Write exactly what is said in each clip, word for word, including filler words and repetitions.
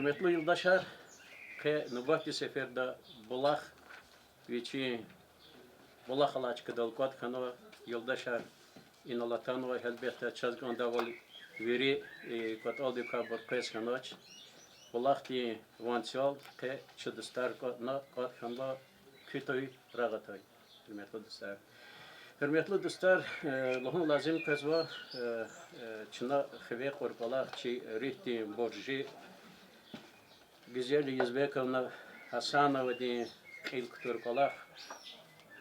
Гьуьрметлу юлдашар, къе нубатдин сеферда булах, вичин булах алай чкадал кӀватӀ хьанва, юлдашар инал атанва, гьелбетда, чаз кӀандайвал вири, э, кӀватӀалдикай абур къвез хьанач. Булахдин ванцел къе чи дустар кӀватӀна, кӀватӀ хьанва, куь туй рагъ атай, гьуьрметлу дустар. Гьуьрметлу дустар, э, лугьун лазим къвезва, э, э, чна хиве кьур кӀвалах, чи руьгьдин буржи, Гуьзел Юзбековна Гьасановадин кьил кутур кӀвалах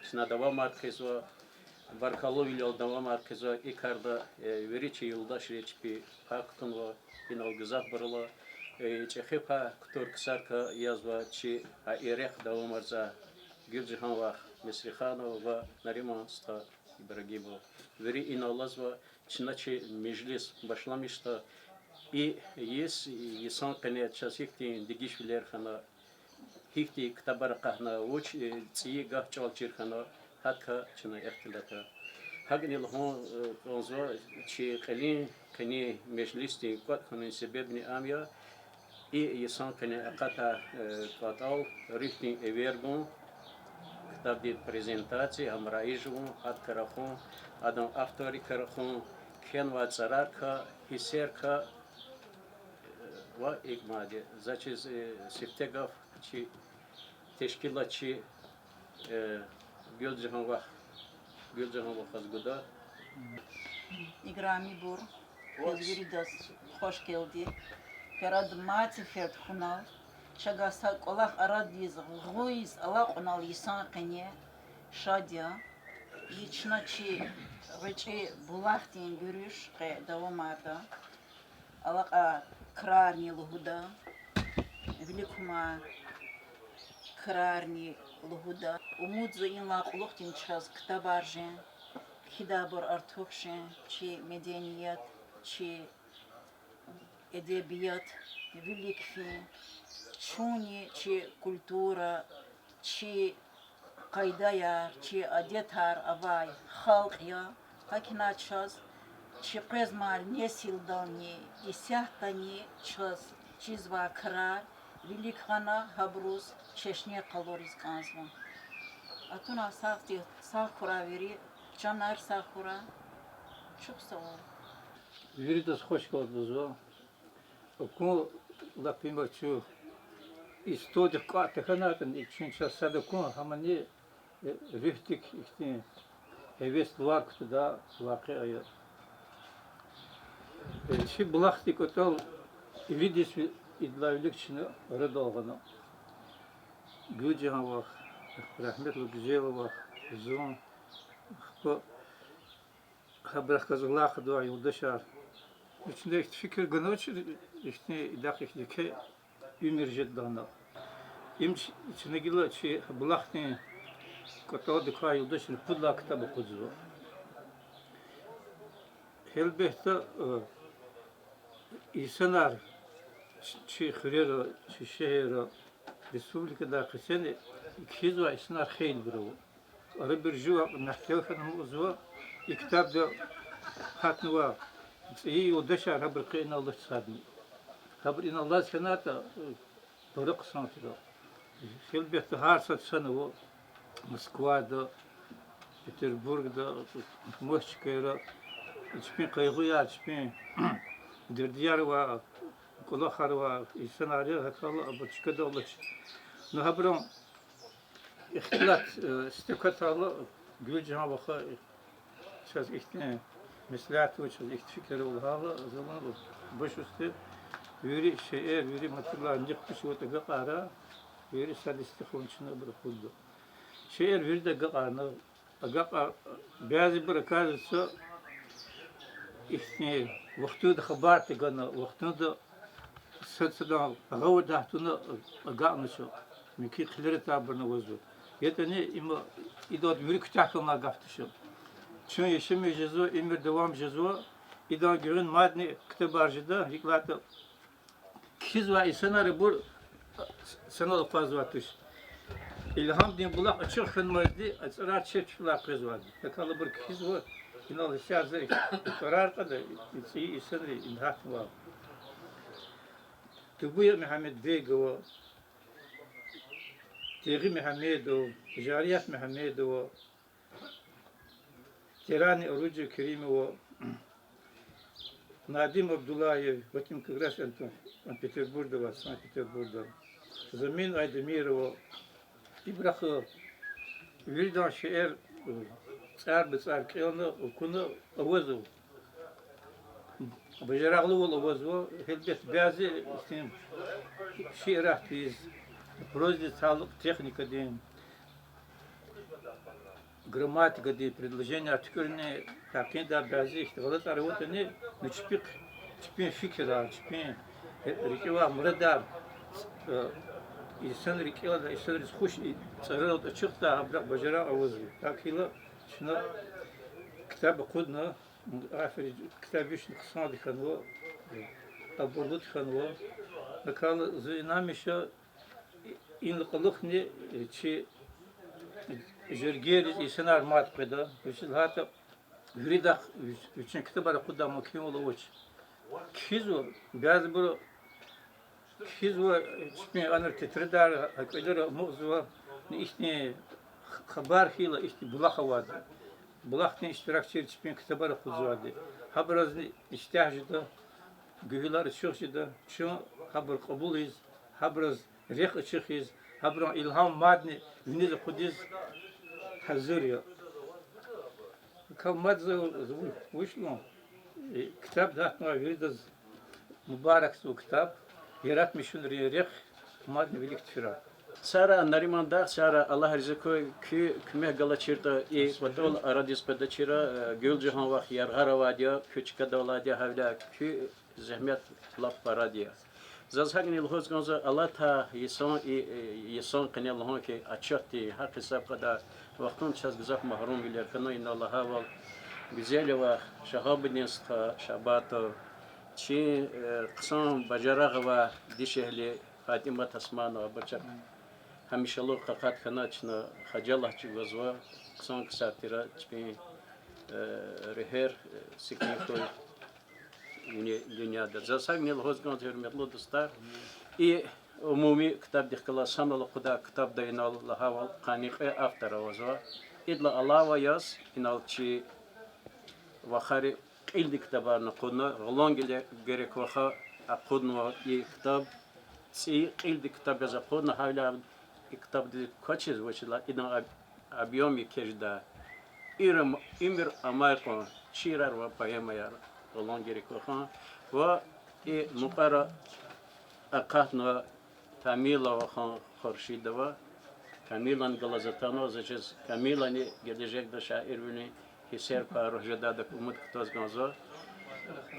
чна давамар хъийизва, баркаллувилелди давамар хъийизва. И карда, э, вири чи юлдашри чпи пай кутунва, инал гзафбур ала, э, чӀехи пай кутур ксарикай язва, чи а и рехъ давамарзавай Гуьлжагьан вах Мисриханова ва Нариман стха Ибрагимов. Вири инал алазва, чна чи межлис башламишда, и йис, йисан къене чаз гьихьтин дегишвилер хьана, гьихьтин ктабар акъатна, вуч, э, цӀийи гаф чӀал чир хьана, гьадакай чна ихтилат ая. ГьакӀни лугьун, э, кӀанзава, чи кьилин къенин межлисдин кӀватӀ хьунин себебни ам я, и йисан къене акъатай, э, кӀватӀал руьгьдин эвер гун, ктабдин презентация, гьамраи жувун, гьадакай рахун, адан авторрикай рахун, кхьенвай цӀарарикай, гьиссерикай, э, ва икӀ мад. За чиз, э, сифте гаф чи тешкилатчи, э, Гуьлжагьан вах, Гуьлжагьан вахаз гуда. Играмибур, квез виридаз хвашгелди. Ферад мад сеферда хьунал, чавай са кӀвалах арадиз гъиз алакьунал йисан къене шад я. И чна чи гъвечӀи булахдин гуьруьш къе давамарда. Алакьай крарни лугьуда, вилик кумай крарни лугьуда. Умудзава инлай кьулухъди чаз ктабар жен, кхьидайбур артух жен, чи меденият, чи эдебият вилик фин, чунни чи культура, чи къайдаяр, чи адетар авай халкь я. ГьакӀ хьана чаз чи къвезмай несилдални, исятдани чаз чизвай крар вилик гъана, гьабуруз чешне къалуриз кӀанзава. Атунай сагъ ти-, сагъ хьурай вири, чанар сагъ хьурай. Чухсагъул. Виридаз хвашгелди лугьузва. Акун лап има чун и столдихъ кӀватӀ тахьанайтӀани, и чун чаз сад акун гьамани, э, руьгьдик ихьтин гьевес лувар кутадай вакъиа я. Э, чи булахдин кӀватӀал иридиз идалай вилик чна арадал гъана. Гуьлжагьан вах, рагьметлу Гуьзел вах, зун, ахпа гьабурухъ галаз алакъа авай юлдашар. Чна ихьтин фикир ганвачир, ихьтин идахъ ихьтин еке уьмуьр жеда лагьана. Им ч-, чна гила чи булахдин кӀватӀалдикай юлдашри пуд лагьай ктаб акъудзава. Гьелбетда, э, инсанар ч-, чи хуьрера, чи шегьерра, республикадай къецени кхьизвай инсанар хейлибур ава. Арабур жува мягькел хьана амукьзава, и ктабда гьатнавай цӀийи юлдашар, гьабуру къе инал алаз садни. Гьабуру инал алаз хьанайтӀа, пара хъсан тир. Гьелбетда, гьар сад санава, Москвада, Петербургда, Мохчкайра, чпин къайгъуяр, чпин дердияр авай, кӀвалахар авай инсанар я, гьакӀ хьайила абур чкадал алач. Ну, гьабурун ихтилат, э, сифте кватайла, Гуьлжагьан ваха, э, чаз ихьтин меслят ва чаз ихьтин фикир ава лагьайла, залан башусте вири шейэр, вири материалар нихъ куш ватӀа агакьарай, вири сад-сад хьун чна абур акъудда. Шейэр вирида агакьарна, агакьа-, бязибур, оказывается, ихьтин вахтунда хабар тагана, вахтунда сад-садан гъавурда гьатуна агакьнача, муькуь хъилер атайбурни авазва. ЯтӀани има идалди вири куьтягь хьанвай гаф туш. Чун яшамиш жезва, уьмуьр давам жезва, идан гуьгъуьна мадни ктабар жеда, гьикӀ лагьайтӀа кхьизвай инсанар абур санал акъвазвай туш. Илгьамдин булах ачух хьанмайди, а цӀарар чеб чпелай къвезвайди. ГьакӀ хьайила абур кхьизва, инал исятда и цӀарар кьада, и цӀийи инсанри ингьатнавай. Дубуя Мегьамед-Бегова, Тегъи Мегьамедов, Жарият Мегьамедова, Терани Оружие Керимова, Надим Абдуллаев, вот им как раз Антон, он Петербургда ва Санкт-Петербургда, Замин Айдемирова, ибуру виридан шейэр, э, цӀар ба цӀар кӀелна, акуна, авазва. Бажарагълувал авазва, гьелбет, бязи ихьтин шииратдиз, прозадиз талукь техникадин, грамматикадин, предложенияр туькӀуьрунин гьакъиндай бязи ихьтин гъалатӀар аватӀани, ну чпихъ, чпин фикирар, чпин рикӀивай мурадар, э, инсан рикӀелай, инсанриз хуш и цӀараралди ачухдай, гьабурухъ бажарагъ авазва. ГьакӀ хьайила чна ктаб акъудна, аферин, ктаб вишни хъсанди хьанва, абурлуди хьанва. ГьакӀ хьайила зун инанмиш я, инал кьулухъни чи жергейриз инсанар мад къведа, вучиз лагьайтӀа виридахъ вич-, вичин ктабар акъуддай мумкинвал авач. Кхьизва, бязибуру кхьизва, чпин анра тетрадар, гьакӀ кӀвалера амукьзава, ихьтин х-, хабар хьайила ихьтин булах авайди. Булахдин иштиракчияр чпин ктабар акъудзавайди. Гьабурузни иштягь жеда, гуьгьуьлар ачух жеда, чун гьабур кьабулиз, гьабуруз рехъ ачухиз, гьабурун илгьам мадни виниз акъудиз гьазур я. Кал мад за, за ву-, вуч лугьун? Э, ктаб гьатнавай виридаз мубаракзава ктаб, яратмишунрин рехъ мадни вилик тушира. Сара, Нариман дагъ, сара Аллагь рази хьуй, куь куьмек галачиртӀа и кӀватӀал арадиз къведачира, э, Гуьлжагьан вах яргъара авайди я, куь чкадал алайди я, гьавиляй куь зегьмет лап парад я. Заз гьакӀни лугьуз кӀанзава, алатай йисан, и, э, йисан къене лугьун хьи, отчётдин гьахъ-гьисаб кьадай вахтунда чаз гзаф магьрумвилер хьана, инал лагьайвал, Гуьзел вах, Шагьабудин стха Шабатов, чи, э, хъсан бажарагъ авай дишегьли ПатӀимат Османова, абур чахъ гьамишалугъ къакъат хьана, чна хажалат чӀугвазва, хъсан ксар тир, чпин, э, руьгьер, э, секин хьуй вини дуьньяда. Заз гьакӀни лугьуз кӀанзава, гьуьрметлу дустар, и умуми ктабдихъ галаз санал акъудай ктабда инал лагьайвал къанни кьве автор авазва. Идалай алава яз инал чи вахари кьилди ктабарни акъудна, Гъулан Гере-, Герек ваха акъуднава и ктаб, цӀийи кьилди ктаб яз акъудна, гьавиляй и ктабдиз квачиз вучиз лагьайтӀа идан об-, объём еке жеда. Уьмуьр ам-, уьмуьр амай кьван шиирар ва поэмаяр Гъулан Герек вахан ва и мукьвара акъатнава Камила вахан Хуршидова. Камилан галаз атанва, за чиз Камилани гележегда шаирвилин гьиссер пара жедайдак умуд кутаз кӀанзава.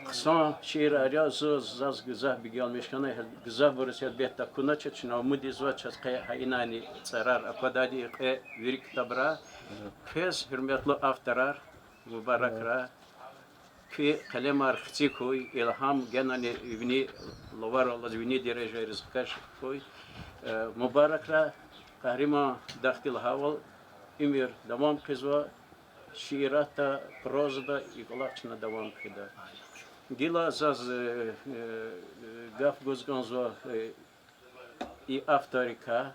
Хъсан шиирар я, зу-, заз гзаф бегенмиш хьана, гзафбуруз гьелбетда акуначир, чна умуд ийизва, чаз къе гьа инани цӀарар аквадайди и кьве вири ктабра. Квез, гьуьрметлу авторар, мубаракрай. Куь къелемар хци хьуй, илгьам генани вини лувар алаз вини дережайриз хкаж хьуй. Э, мубаракрай, Къагьриман дахди лагьайвал, уьмуьр давам хъийизва, шииратда, прозада и кӀвалах чна давам хъийида. Гила заз, э, э, гаф гуз кӀанзава, э, и авторрикай,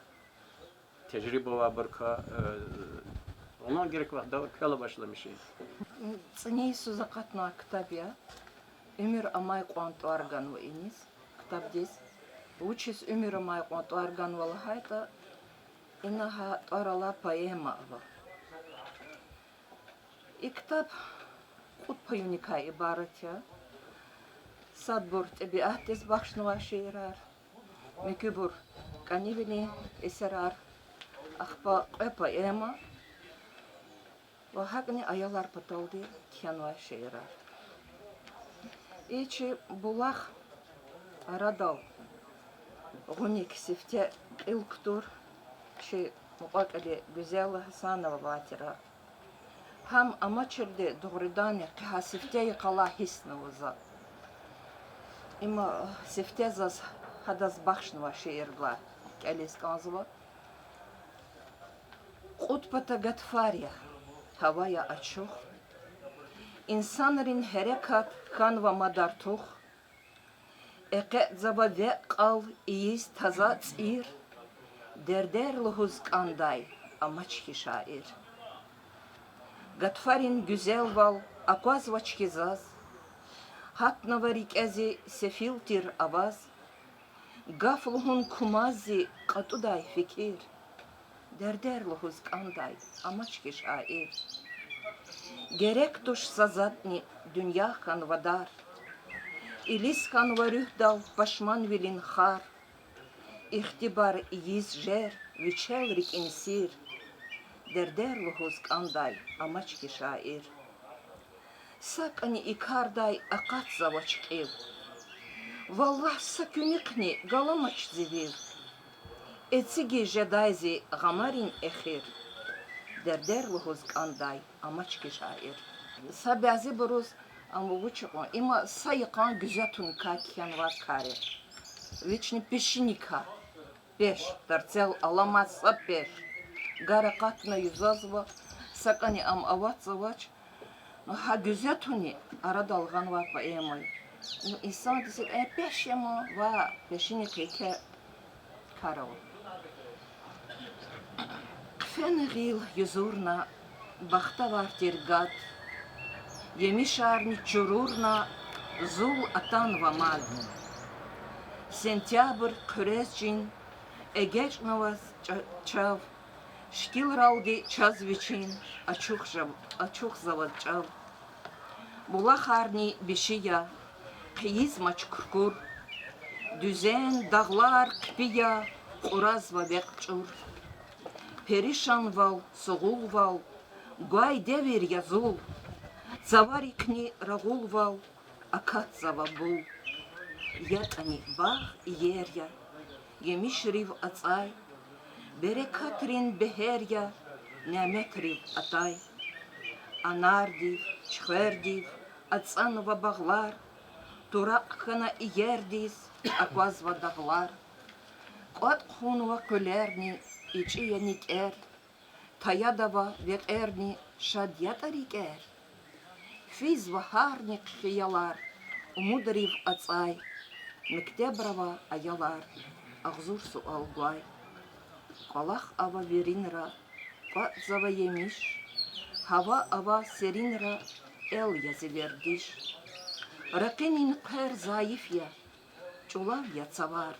тежриба авайбурукай, э, Гъулан Герек вах, давай квел башламишин. ЦӀини йисуз акъатнавай ктаб я. Уьмуьр амай кьван тӀвар ганва иниз, ктабдиз. Вучиз уьмуьр амай кьван тӀвар ганва лагьайтӀа, ина гьа тӀвар алай поэма ава. И ктаб кьуд паюникай ибарат я. Садбур тӀебиатдиз бахшнавай шиирар, муькуьбур кӀанивилин эсерар, ахпа кьве поэма ва гьакӀни аялар паталди кхьенвай шиирар. И чи булах арадал гъуник сифте кьил кутур чи мукьва-кьили Гуьзела Гьасанова авай тир. Гьам амачирди дугъриданни къе гьа сифте йикъалай гьиссна вуна за. Им сифте заз гьадаз бахшнавай шиирдилай кӀелиз кӀанзава. Кьуд пата гатфар я, гьава я ачух. Инсанрин гьерекат хьанва мад артух. Экъечӏзава векь кьал ийиз таза цӏир, дердер лугьуз кӏандай амач хьи шаир. Гатфарин гуьзелвал аквазвач хьи заз, гьатнава рикӏе зи сефил тир аваз, гаф лугьун кумаз зи кьатӏудай фикир, дердер лугьуз кӏандай амач хьи шаир. Герек туш са затӏни, дуьнья хьанва дар, илис хьанва руьгьдал пашманвилин хар, ихтибар ийиз жер вичел рикӏин сир, дердер лугьуз кӏандай амач хьи шаир. Сакӏани и кардай акъатзавач кьил, валлагь, са куьнихъни галамач зи вил. Эцигиз жедай зи гъамарин эхир, дердер лугьуз кӏандай амач хьи шаир. Са бязибуруз, ам вуч икьван, има са йикъан гуьзетуникай кхьенвай кар я. Вични пешиникай. Пеш, тарцел аламай са пеш. Гар акъатна юзазва, сакӏани ам аватзавач. Ну, гьа гуьзетуни арадал гъанвай поэма я. Ну, инсандиз, э, пеш я ман, ва пешиникай еке кар ава. Хъфена гъил юзурна, бахтавар тир гад, емишарни чурурна, зул атанва мад. Сентябрь хъуьрез чин эгечӏнаваз ча-, чав, шикилралди чаз вичин ачух жав-, ачухзаваз чӏав. Булахарни биши я, хъийизмач куркур, дуьзен, дагълар хъипи я, кьуразва векь чӏур. Перишанвал, сугъулвал гвай девир я зул, цаварикни рагъулвал акатзава бул. ЯтӀани багъ иер я, емишрив ацӀай, берекатрин бегьер я, няметрив атай. Анардив, чуьхвердив ацӀанва багълар, туракь хьана иердиз аквазва дагълар. КӀватӀ хъувунва къуьлерни, ичӀи я никӀер, таядава векьерни, шад ятӀа рикӀер. Физва гьарнихъ хиялар, умудрив ацӀай, мектебра ава аялар, агъзур суал гвай. КӀвалах ава виринра, кӀватӀзава емиш, гьава ава серинра, эл я зи вердиш. Ракъинин хъвер зайиф я, чӀулав я цавар.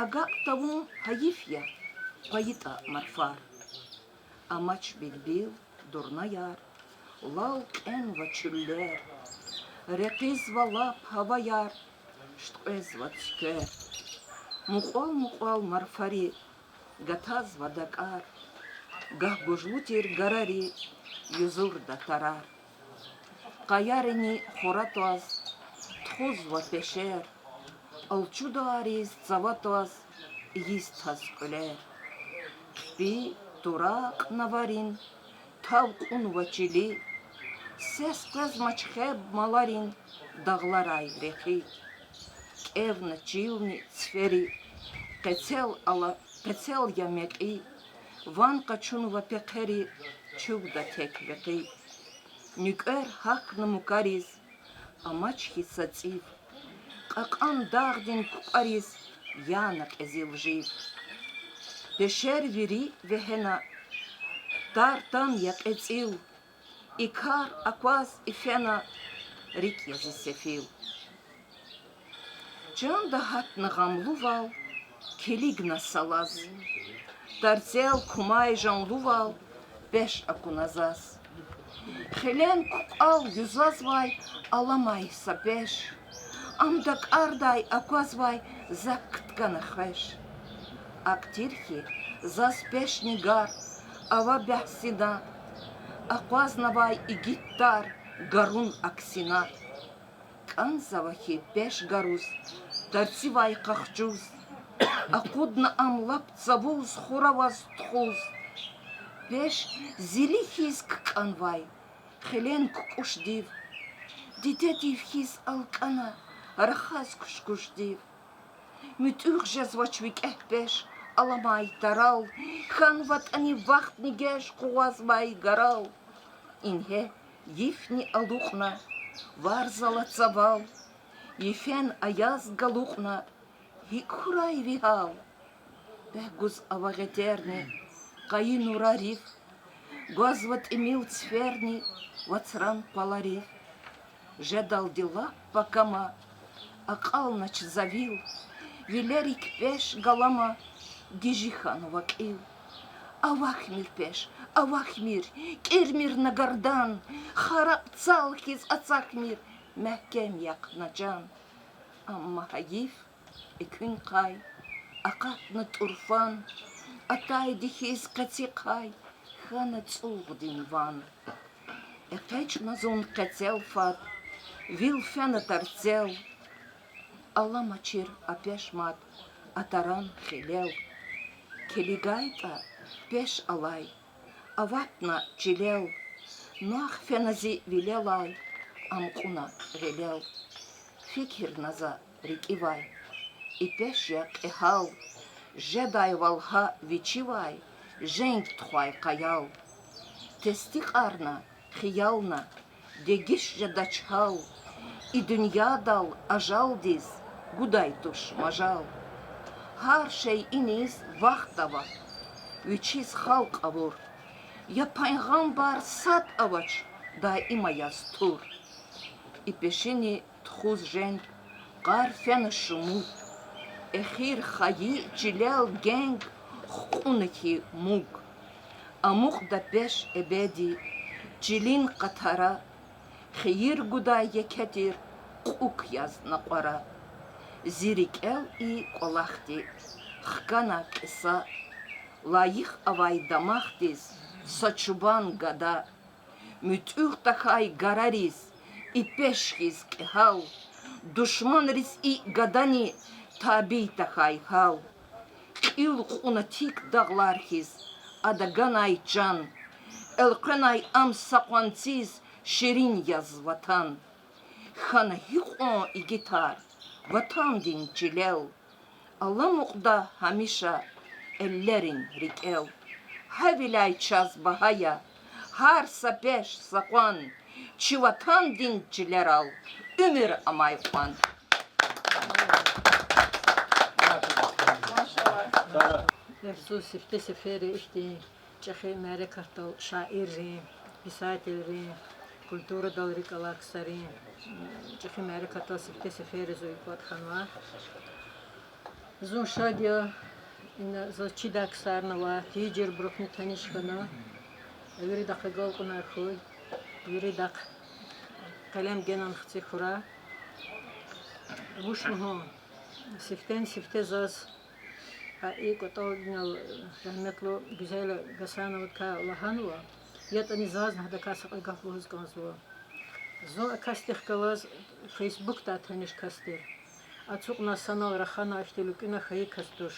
АгакӀ тавун гьайиф я, къвайитӀа марфар. Амач билбил, дурнаяр, лал кьенва чуьллер. Рекьизва лап гьаваяр, шуьткьвезва цуьквер. Мукьвал-мукьвал марфари гатазва дакӀар. Гагь гужлу тир гарари юзурда тарар. Къаярини хура тваз тухузва пешер, алчудариз цава тваз ийиз таз кьуьлер. Хъипи, туракь, наварин тав кьунва чили, сес къвезмач хеб маларин дагъларай рехи. КӀевна чилни цифери, къецел ала, къецел я мекьи, ван къачунва пехъери, чувда тек векъи. НуькӀвер гьахьна мукариз, амач хьи са цӀив, кьакьан дагъдин кукӀвариз яна кьезил жив. Пешер вири вегьена, тар-там я кьецӀил, и кар акваз ифена, рикӀ я зи сефил. Чанда гьатна гъамлувал, килигна салаз, тарцел кумай жанлувал пеш акуна заз. Хилен кукӀвал юзазвай аламай са пеш, ам дакӀардай аквазвай зак кткана хвеш. АкӀ тир хьи, заз пешни гар ава бягьсина, акъвазнавай игит тар гарун аксина. КӀанзава хьи пеш гаруз, тарцивай къахчуз, акъудна ам лап цавуз, хураваз тухуз. Пеш зили хьиз ккӀанвай хилен кукӀушдив, дидедив хьиз алкӀана рахаз кушкушдив. МуьтӀуьгъ жезвач викӀегь пеш аламай тарал, хьанватӀани вахтни геж къугъвазвай гарал. Ингье йифни алукьна, варз ала цавал, Йифен аяз галукьна, гьикӀ хьурай ви гьал? Бегь гуз ава гъетерни, къайи нура рив, гвазва тӀимил циферни вацран къваларив. Жедалди лап пакама, акьалнач за вил, вилерик пеш галама, гижи хьанва кьил. Авахьмир пеш, авахьмир, кӀирмир на гардан, харап цал хьиз ацахьмир, мягькем яхъ на чан. Амма гьайиф, экуьн къай акъатна тӀурфан, атайди хьиз къецихъай хьана цӀугъдин ван. ЭкъечӀна зун къецел фад, вил фена тарцел, аламачир а пеш мад, а таран хилел. КилигайтӀа пеш алай, аватна чилел, нах фена зи вилелай, ам кьуна гъилел. Фикирна за рикӀивай, и пеш я кьегьал, жедайвал гьа вичивай, женг тухвай къаял. Тестикьарна, хиялна, дегиш жедач гьал, и дуьньядал ажалдиз гудай туш мажал. Гьар шей иниз вахт ава, вичиз халкь авур, я пайгъамбар сад авач, даима яз тур. И пешини тухуз женг, къар фена шумуд, эхир хайи чилел генг хкьуна хьи муг. Амукьда пеш эбеди, чилин къатара, хийир гудай еке тир кьукӀ яз накьвара. Зи рикӀел и кӀвалахди хкана кьиса, лайих авай дамахдиз са чубан гада. МуьтӀуьгъ тахьай гарариз и пеш хьиз кьегьал, душманриз и гадани табий тахьай гьал. Кьил кьуна тик дагълар хьиз ада ганай чан, элкъвенай ам са къванциз ширин яз ватан. Хьана гьикьван игитар ватандин чилел, аламукьда гьамиша эллерин рикӀел. Гьавиляй чаз багьа я гьар са пеш, са къван, чи ватандин чилерал уьмуьр амай кьван. Эгь, зун сифте сеферда ихьтин чӀехи мярекатдал шаиррин, писателрин, культурадал рикӀ алай ксарин чӀехи мярекатдал сифте сеферда зун и кӀватӀ хьанва. Зун шад я, ина заз чидай ксарни ава, тийижирбурухъни таниш хьана, виридахъ агалкьунар хьуй, виридахъ къелем генани хци хьурай. Вуч лугьун, сифтени-сифте заз гьа и кӀватӀалдинал рагьметлу Гуьзел Гасановадакай лагьанва, ятӀани зазни гьадакай са кьве гаф лугьуз кӀанзава. Зун а касдихъ галаз Фейсбукдай таниш кас тир. Ацукьна санал рахана, ихьтин луькӀуьна хьайи кас туш.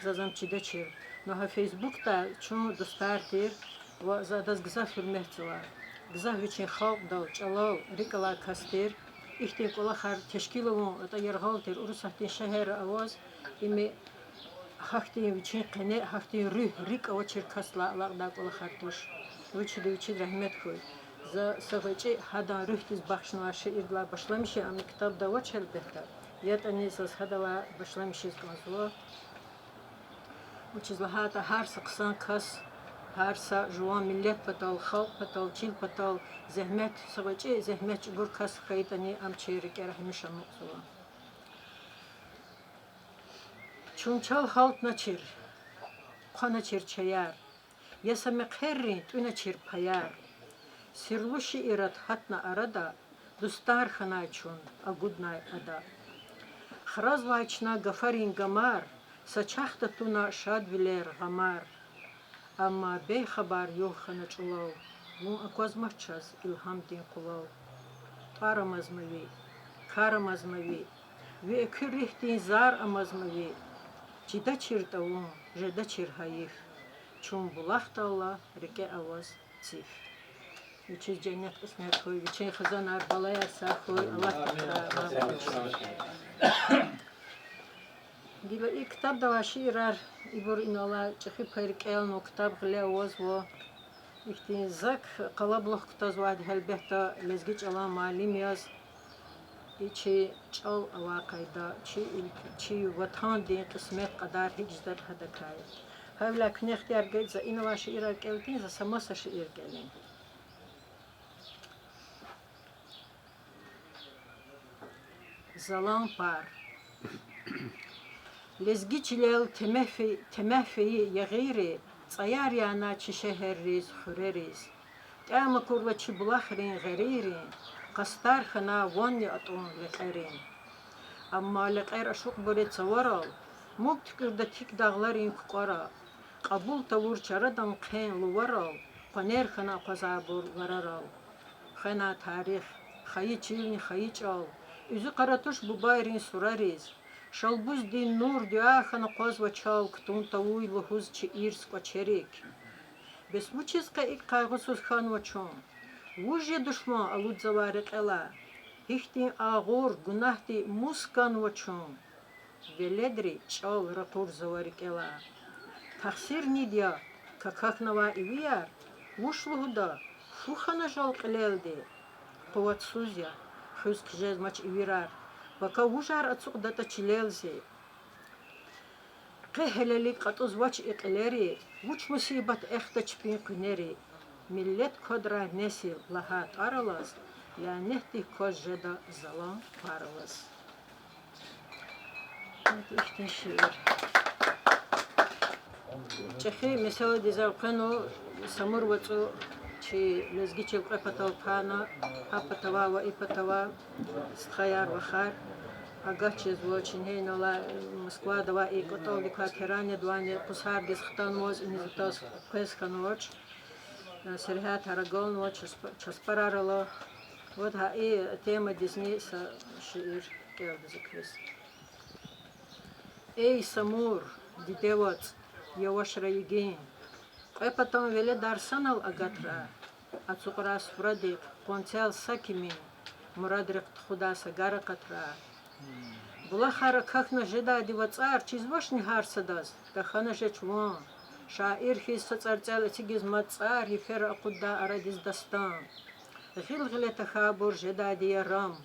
Заз ам чидачир. Ну гьа Фейсбукдай чун дустар тир, ва за адаз гзаф гьуьрметзава. Гзаф вичин халкьдал, чӀалал рикӀ алай кас тир. Ихьтин кӀвалахар тешкил авун атӀа яргъал тир, Урусатдин шегьерра аваз, им гьахьтин вичин къене, гьахьтин руьгь, рикӀ авачир касдилай алакьдай кӀвалахар туш. Вичиз, вичиз рагьмет хьуй. За са гъвечӀи гьадан руьгьдиз бахшнавай шиирдилай башламишин, ам и ктабда авач гьелбетда, ятӀани заз гьадалай башламишиз кӀанзава. Вучиз лагьайтӀа гьар са хъсан кас, гьар са жуван миллет патал, халкь патал, чил патал зегьмет, са гъвечӀи зегьмет чӀугур кас хьайитӀани, ам чи рикӀера гьамиша амукьзава. Чун чал гьалтначир, хъваначир чаяр, я са мехъеррин тӀуьначир паяр. Сирлу шиират гьатна арада, дустар хьанай чун, агуднай ада. Хразвай чна гафарин гамар, са чахъда туна шадвилер, гъамар. Амма бейхабар югъ хьана чӀулав, вун аквазмач чаз илгьамдин къулав. ТӀвар амазма ви, кар амазма ви, ви экуь руьгьдин зар амазма ви. ЧидачиртӀа вун, жедачир гьайиф, чун булахдалла рикӀе аваз циф. Вичиз женнет кьисмет хьуй, вичин хизанар, балаяр сагъ хьуй, Аллагьди куьрай. Гила и ктабда авай шиирар, ибур инал алай чӀехи пай рикӀелнава, ктаб гъиле авазва. Ихьтин зак къалабулух кутазвайди гьелбетда лезги чӀалан муаллим яз. И чи чӀал авай къайда, чи уьлк-, чи ватандин кьисмет кьадар гьикӀ жеда гьадакай. Гьавиляй куьне ихтияр гайи за инавай шиирар кӀелдин, за са маса шиир кӀелин. Залан пар. Лезги чилел темягь фей-, темягь фейи ягъийри цӀаяр яна чи шегьерриз, хуьрериз. ТӀям акурла чи булахрин гъерийрин, къастар хьана ванни атӀун лекьерин. Амма лекьер ашукьбуру цаварал муг туькӀуьрда тик дагъларин кукӀвара, кьабул тавур чарадан хъен луварал къванер хьана акъвазайбур варарал. Хвена тарих, хайи чилни хайи чӀал, уьзуькъара туш бубайрин сурариз, Шалбуздин нур дуьа хьана акъвазва чал кутун тавуй лугьуз чи ирс кӀвачерик. Бес вучиз къе икӀ къайгъусуз хьанва чун? Вуж я душман алудзавай рекьелай? Гьихьтин агъур, гунагьди мус ганва чун? Веледри чӀал ракъурзава рикӀелай. Тахсир нид я, какахьнавай ивияр, вуч лугьуда, фу хьана жал кьилелди? Къуватсуз я, хуьз хъжезмач ивирар, пака вужар ацукьдатӀа чилел зи. Къе гьелелиг кьатӀузвач и кьилери, вуч мусибат эхда чпин къуьнери. Миллет квадрай несил лагьай тӀвар алаз, лянетдик кваз жеда залан пар алаз. Ихьтин шиир. ЧӀехи месэладиз элкъвена, Самур вацӀу чи лезги чил кьве патал тана, гьа патавай ва и патавай стхаяр-вахар. Агат жезва, чи гьинал алай Москвада авай и кӀватӀалдикай Тегьранадавайни къусардиз хтанваз, иниз атаз къвез хьанвач. Сергьятар агалнава, часпа-, часпарар ала. Вот гьа и темадизни са шиир кӀелда за квез. Эй, Самур, диде вацӀ, явашра йигин, кьве патан веледар санал агатра, ацукьрай суфрадихъ къванцел са кимин, мурадрихъ тухудай са гар акъатра. Булахар акахьна жедайди вацӀар чизвачни гьар садаз, тахьана жеч ван. Шаир хьиз са цӀарцӀел эцигиз мад цӀар, йифера акъуддай арадиз дастан. Гъил-гъиле тахьайбур жедайди я рам.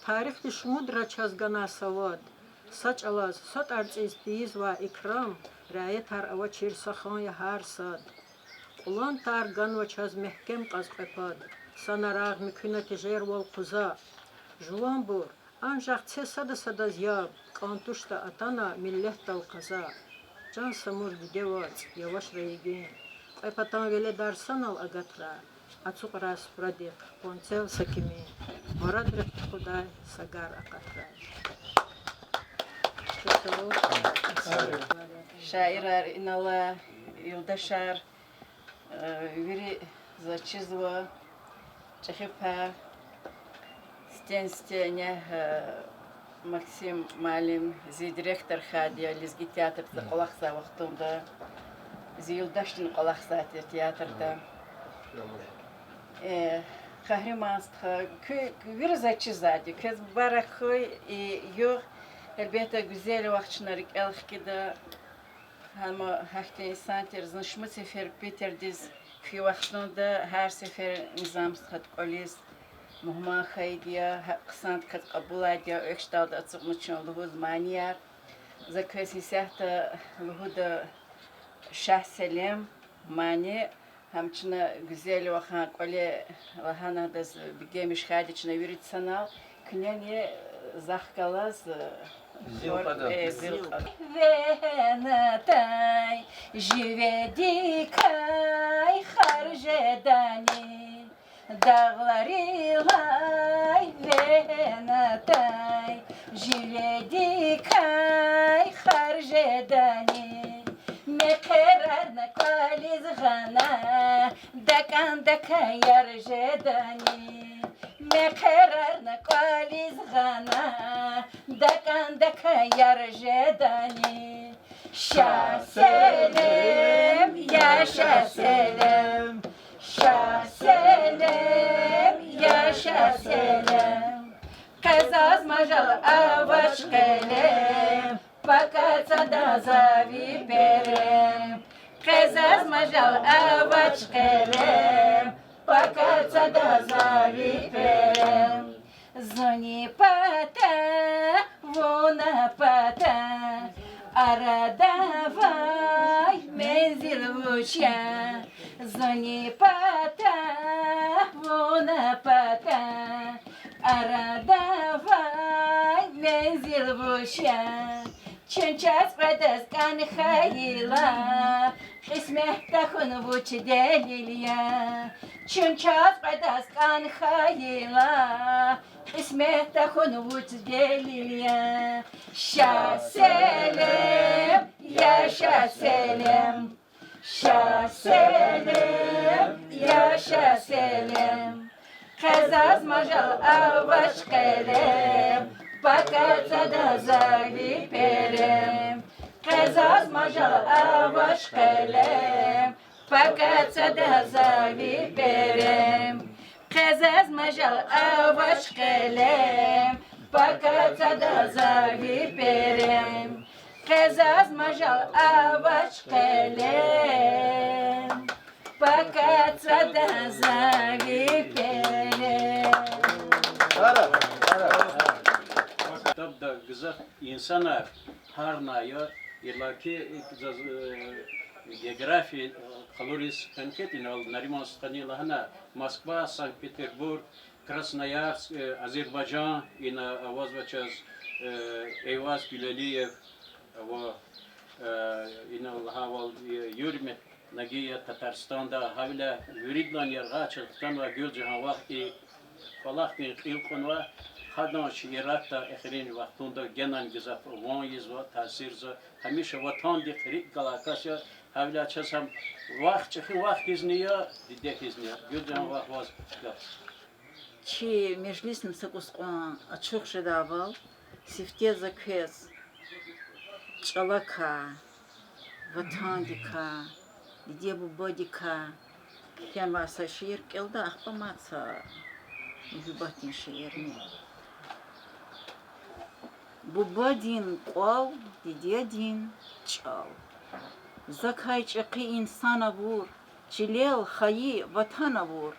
Тарихдиз шумудра чаз ганай са вад. Са чӀалаз, са тӀварцӀиз тийизвай икрам, раятар авачир са хан я гьар сад. Кьулан тар ганва чаз мягькем кьаз кьве пад, са нарагъ муькуьна тежервал къуза. Жуванбур, анжах це сада-садаз яб, кӀан туштӀа атана миллетдал къаза. Чан Самур, диде вацӀ, явашра йигин, кьве патан веледар санал агатра, ацукьрай суфрадихъ къванцел са кимин, мурадрихъ тухудай са гар акъатра. Шаирар, инал алай юлдашар, э, вири заз чизва, чӀехи пай, сифтени-сифте нягь, э, Максим муаллим, зи директор хьайиди я, лезги театрда кӀвалахзавай вахтунда, зи юлдашдини кӀвалахзавай тир театрда. Э, Къагьриман стха, куь, куь вири заз чизвайди, квез мубарак хьуй и югъ, гьелбетда, гуьзел вахт чна рикӀел хкида. Гьам гьахьтин инсан тир, зун шумуд сефер Питердиз фи вахтунда, гьар сефер Низам стхад кӀвализ мугьман хьайиди я, гьа хъсандаказ кьабулайди я, экв чталди ацукьна чун лугьуз манияр. За квез исятда лугьуда Шагь-Селим, мани, гьам чна гуьзел вахан кӀвале лагьана адаз бегенмиш хьайиди чна вирида санал, куьнени захъ галаз, э, Зил кьада. Э, зил кьада. Вегьена тай, живедикай харж жедани, дагъларилай вегьена тай, живедикай харж жедани, мехъерарна кӀвализ гъана, дакӀандакай яр жедани, мехъерарна кӀвализ гъана, дакӀандакай яр жедани. Шагь-Селим, я Шагь-Селим, Шагь-Селим, я Шагь-Селим. Къе заз мажал авач, къелем, пака цада за ви перем. Къе заз мажал авач, къелем, пака цада за ви перем. Зунни пата, вуна пата, арада авай мензил вуч я? Зунни пата, вуна пата, арада авай мензил вуч я? Чун чаз кьведаз кӀан хьайила, кьисмет тахьун вуч делил я? Чун чаз кьведаз кӀан хьайила, кьисмет тахьун вуч делил я? Ша, Селим, я Ша, Селим. Ша, Селим, я Ша, Селим. Къе заз мажал авач, къелем, пака цада за ви перем. Къе заз мажал авач, къелем, пака цада за ви перем. Къе заз мажал авач, къелем, пака цада за ви перем. Къе заз мажал авач, къелем, пака цада за ви перем. Ктабда гзаф инсанар гьарнай я, иллаки заз, э, география, э, къалуриз хьанкет инал Нариман стхани лагьана, Москва, Санкт-Петербург, Красноярск, э, Азербайжан, ина авазва чаз, э, Эйваз Гуьлалиев, ава, э, ина лагьайвал, э, Юрмет Нагия Татарстанда, гьавиляй виридалай яргъай чаз хтанвай Гуьлжагьан вах и кӀвалахдин кьил кьунва, гьадан шииратда эхирин вахтунда генани гзаф ван ийизва, таъсирзава, гьамиша ватандихъ рикӀ галай кас я, гьавиляй чаз гьам вах, чӀехи вах хьизни я, диде хьизни я. Гуьлжагьан вах, ваз гаф. Чи межлисни са кӀус кьван ачух жедайвал, сифте за квез чӀалакай, ватандикай, диде-бубадикай кхьенвай са шиир кӀелда, ахпа мад са муьгьуьббатдин шиирни. Бубадин кӀвал, дидедин чӀал. Закай чӀехи инсан авур, чилел хайи ватан авур,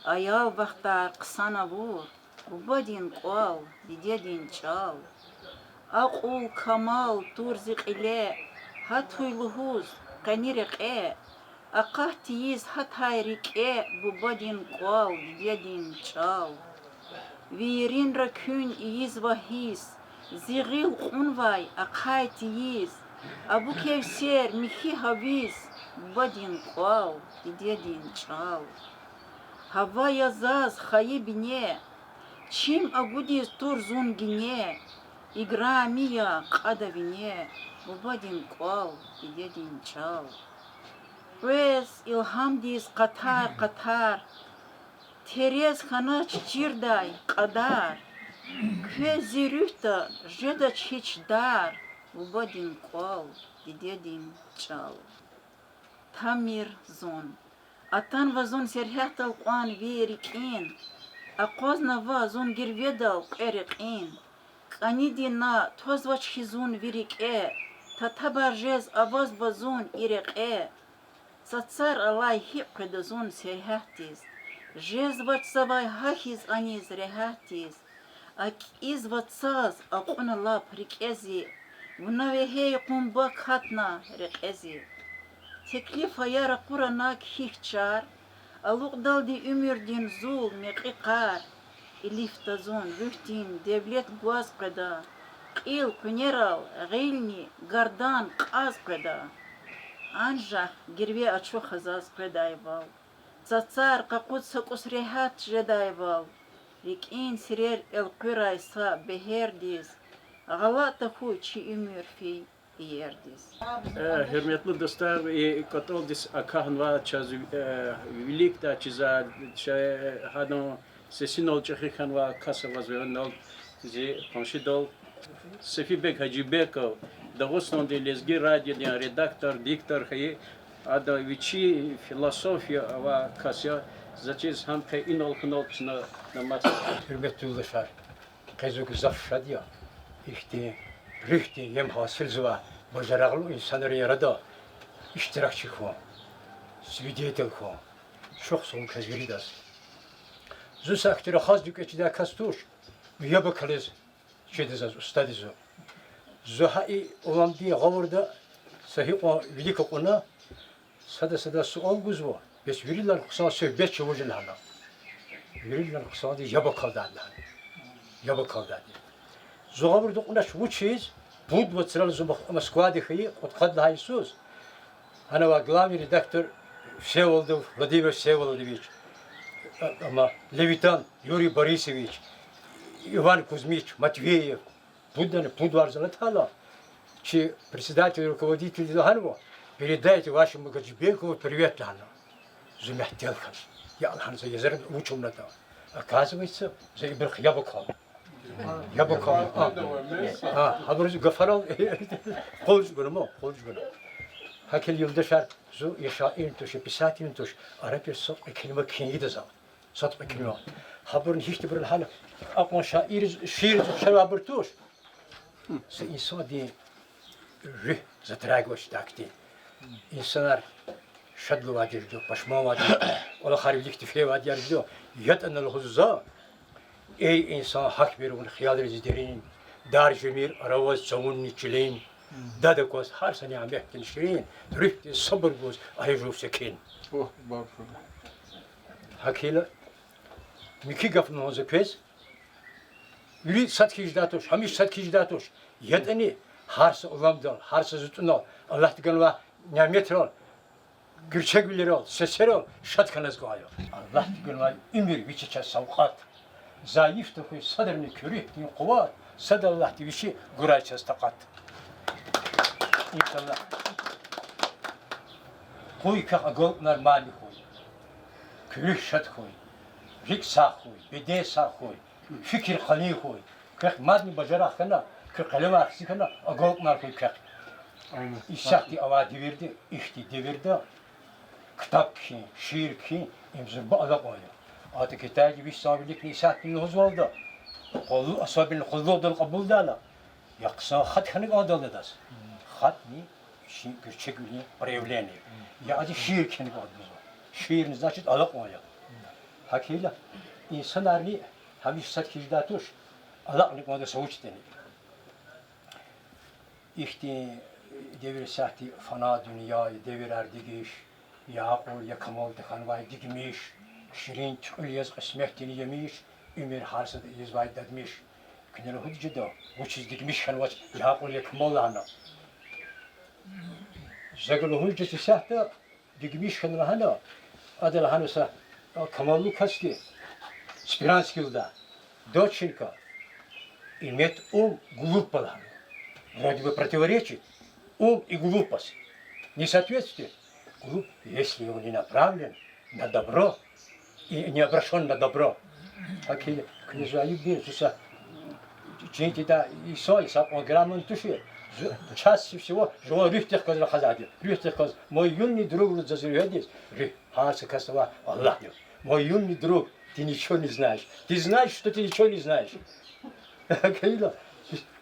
аял вахтар хъсан авур, бубадин кӀвал, дидедин чӀал. Акьул-камал тур зи кьиле, гьатуй лугьуз къени рекье, акъат тийиз гьатай рикӀе бубадин кӀвал, дидедин чӀал. Виринра куьн ийизва гьисс, зи гъил кьунвай ахъай тийиз, абук евсер михьи гьавиз, бубадин кӀвал, дидедин чӀал. Гьава я заз хайи бине, чим агудиз тур зун гине, играми я кьада вине, бубадин кӀвал, дидедин чӀал. Къвез илгьамдиз къатар-къатар, терез хьанач чирдай кьадар, квез зи руьгьда жедач гьич дар, бубадин кӀвал, дидедин чӀал. Тамир зун. Атанва зун сергьятдал кьван ви рикӀин, акъвазнава зун гирведал кьве рекьин. КӀаниди на твазвач хьи зун ви рикӀе, татабар жез авазва зун и рекье. Цацар алай гьикӀ къведа зун сергьятдиз, жезвач завай гьахьиз аниз регьятдиз. АкӀизва цаз акьуна лап рикӀе зи, вуна вегьей къунба катна рекье зи. Теклиф ая ракъура на кхьихь чар, алукьдалди уьмуьрдин зул мекьи къар. Илифда зун руьгьдин девлет гваз къведа, кьил къуьнерал гъилни гардан кьаз къведа. Анжах гирве ачуха заз къведайвал, цацар къакъуд са кӀус регьят жедайвал, рикӀин сирер элкъуьрай са бегьердиз, гъалатӀ тахьуй чи уьмуьр фей иердиз. Э, гьуьрметлу дустар, и кӀватӀалдиз акахьнавай чаз, э, виликдай чизвай, ча-, гьадан сесинал чӀехи хьанвай кас авазва инал, зи къуншидал, Сефибег Гьажибеков, Дагъустандин лезги радиодин редактор, диктор хьайи, ада вичи философия авай кас я, заз чиз гьам къе инал хьунал чна намаз. Гьуьрметлу дустар, къе зун гзаф шад я, ихьтин руьгьдин ем гьасилзавай бажарагълу инсанрин арада иштиракчи хьун, свидетель хьун. Чухсагъул квез виридаз. Зун са ихьтин рахазди квез чидай кас туш. Яб акализ чида заз устадиз. Зу гьа и уламдин гъавурда са гьикьван вилик акьуна, сада-сада суал гузва, бес виридалай хъсан суьгьбетчи вуж я лагьана. Виридалай хъсандиз яб акалдайди лагьана. Яб акалдайди. Зу гъавурда акьунач вучиз, пуд вацралди зу Мох-, Москвада хьайи, кьудкъад лагьай йисуз. Гьана авай главный редактор Всеволодов Владимир Всеволодович, а, ама Левитан Юрий Борисович, Иван Кузьмич Матвеев, пудани пуд варз алатайла, чи председатель, руководительди лагьанва: Передайте вашему Гаджибекову привет лагьана. Зу мягьтел хьана. Я лагьана, за езер вуч авунатӀа. Оказывается, за ибурухъ яб акална. Яб акална. А, гьабуруз гафарал къуз гуна, ма, къуз гуна. ГьакӀ хьайила, юлдашар, зу я шаирни туш, я писателни туш, арабир са кьве келима кхьин ийида за. Са кьве келима. Гьабурни гьихьтинбур лагьана, акьван шаир, шиир зухшар авайбур туш. Са инсандин руьгь затрагивать жедайди. Инсанар шадлувайди жеда, пашманвайди жеда, кӀвалахар виликди фейвайди яр жеда. ЯтӀани лугьуз за: эй инсан, гьахьмир вун хиялриз дерин, дар жемир араваз цавунни чилин, дад акваз гьар са няметдин ширин, руьгьдиз сабур гуз ая жув секин. ГьакӀ хьайила, муькуь гаф лугьун за квез, вири сад хьиз жедай туш, гьамиша сад хьиз жедай туш. ЯтӀани гьар са уламдал, гьар са зу тӀунал, Аллагьди ганвай няметрал, гуьрчегвилерал, сесерал шад хьана кӀанда я. Аллагьди ганвай уьмуьр вичи чаз савкьват. Зайиф тахьуй садрани куь руьгьдин къуват, сад Аллагьди вичи гурай чаз такьат. Иншаллагь. Къуй квехъ агалкьунар мани хьуй, куь руьгь шад хьуй, рикӀ сагъ хьуй, беден сагъ хьуй, фикир къалин хьуй. Квехъ мадни бажарагъ хьана, куь къелемар хци хьана, агалкьунар хьуй квехъ. Исятда авай девирда, ихьтин девирда ктаб кхьин, шиир кхьин, им зурба алакьун я. АтӀа Китайдин виш сан виликни исятда лугьузвалда, къуллу-, особенно къуллугъдал кьабулдайла, я хъсан хат хьана кӀандалда адаз. Хатни чи гуьрчегвилин проявление. Я адаз шиир кхьена кӀанда лугьузва. Шиирни, значит, алакьун я. ГьакӀ хьайила, инсанарни гьамиша сад хьиз жедай туш, алакьна кӀанда са вуч ятӀани. Ихьтин девир, сятда фана дуьнья я, девирар дегиш, я акьул, я камал тахьанвай дигмиш, ширин туькьуьл яз кьисметдин емиш, уьмуьр гьар сада ийизвай дадмиш. Куьне лугьуди жеда, вучиз дигмиш хьанвач, я акьул, я камал лагьана. За гьа лугьуз жезвай сятда, дигмиш хьана лагьана, ада лагьана са, а, камаллу касди, Сперанский лугьуда, доченька, иметь ум глупо лагьана. Вроде бы противоречит ум и глупость. Не соответствие. Глуп, если он не направлен на добро и не обращён на добро. ГьакӀ хьайила, куьне зун айиб бин, зун са чин тийидай инсан я, са кьван граммни тушир. Зун чаще всего жуван руьгьдихъ галаз рахазвайди я. Руьгьдихъ галаз, мой юный друг лугьуз заз руьгьдиз, руьгь, гьар са касдивай Аллагь я. Мой юный друг, ты ничего не знаешь. Ты знаешь, что ты ничего не знаешь. ГьакӀ хьайила,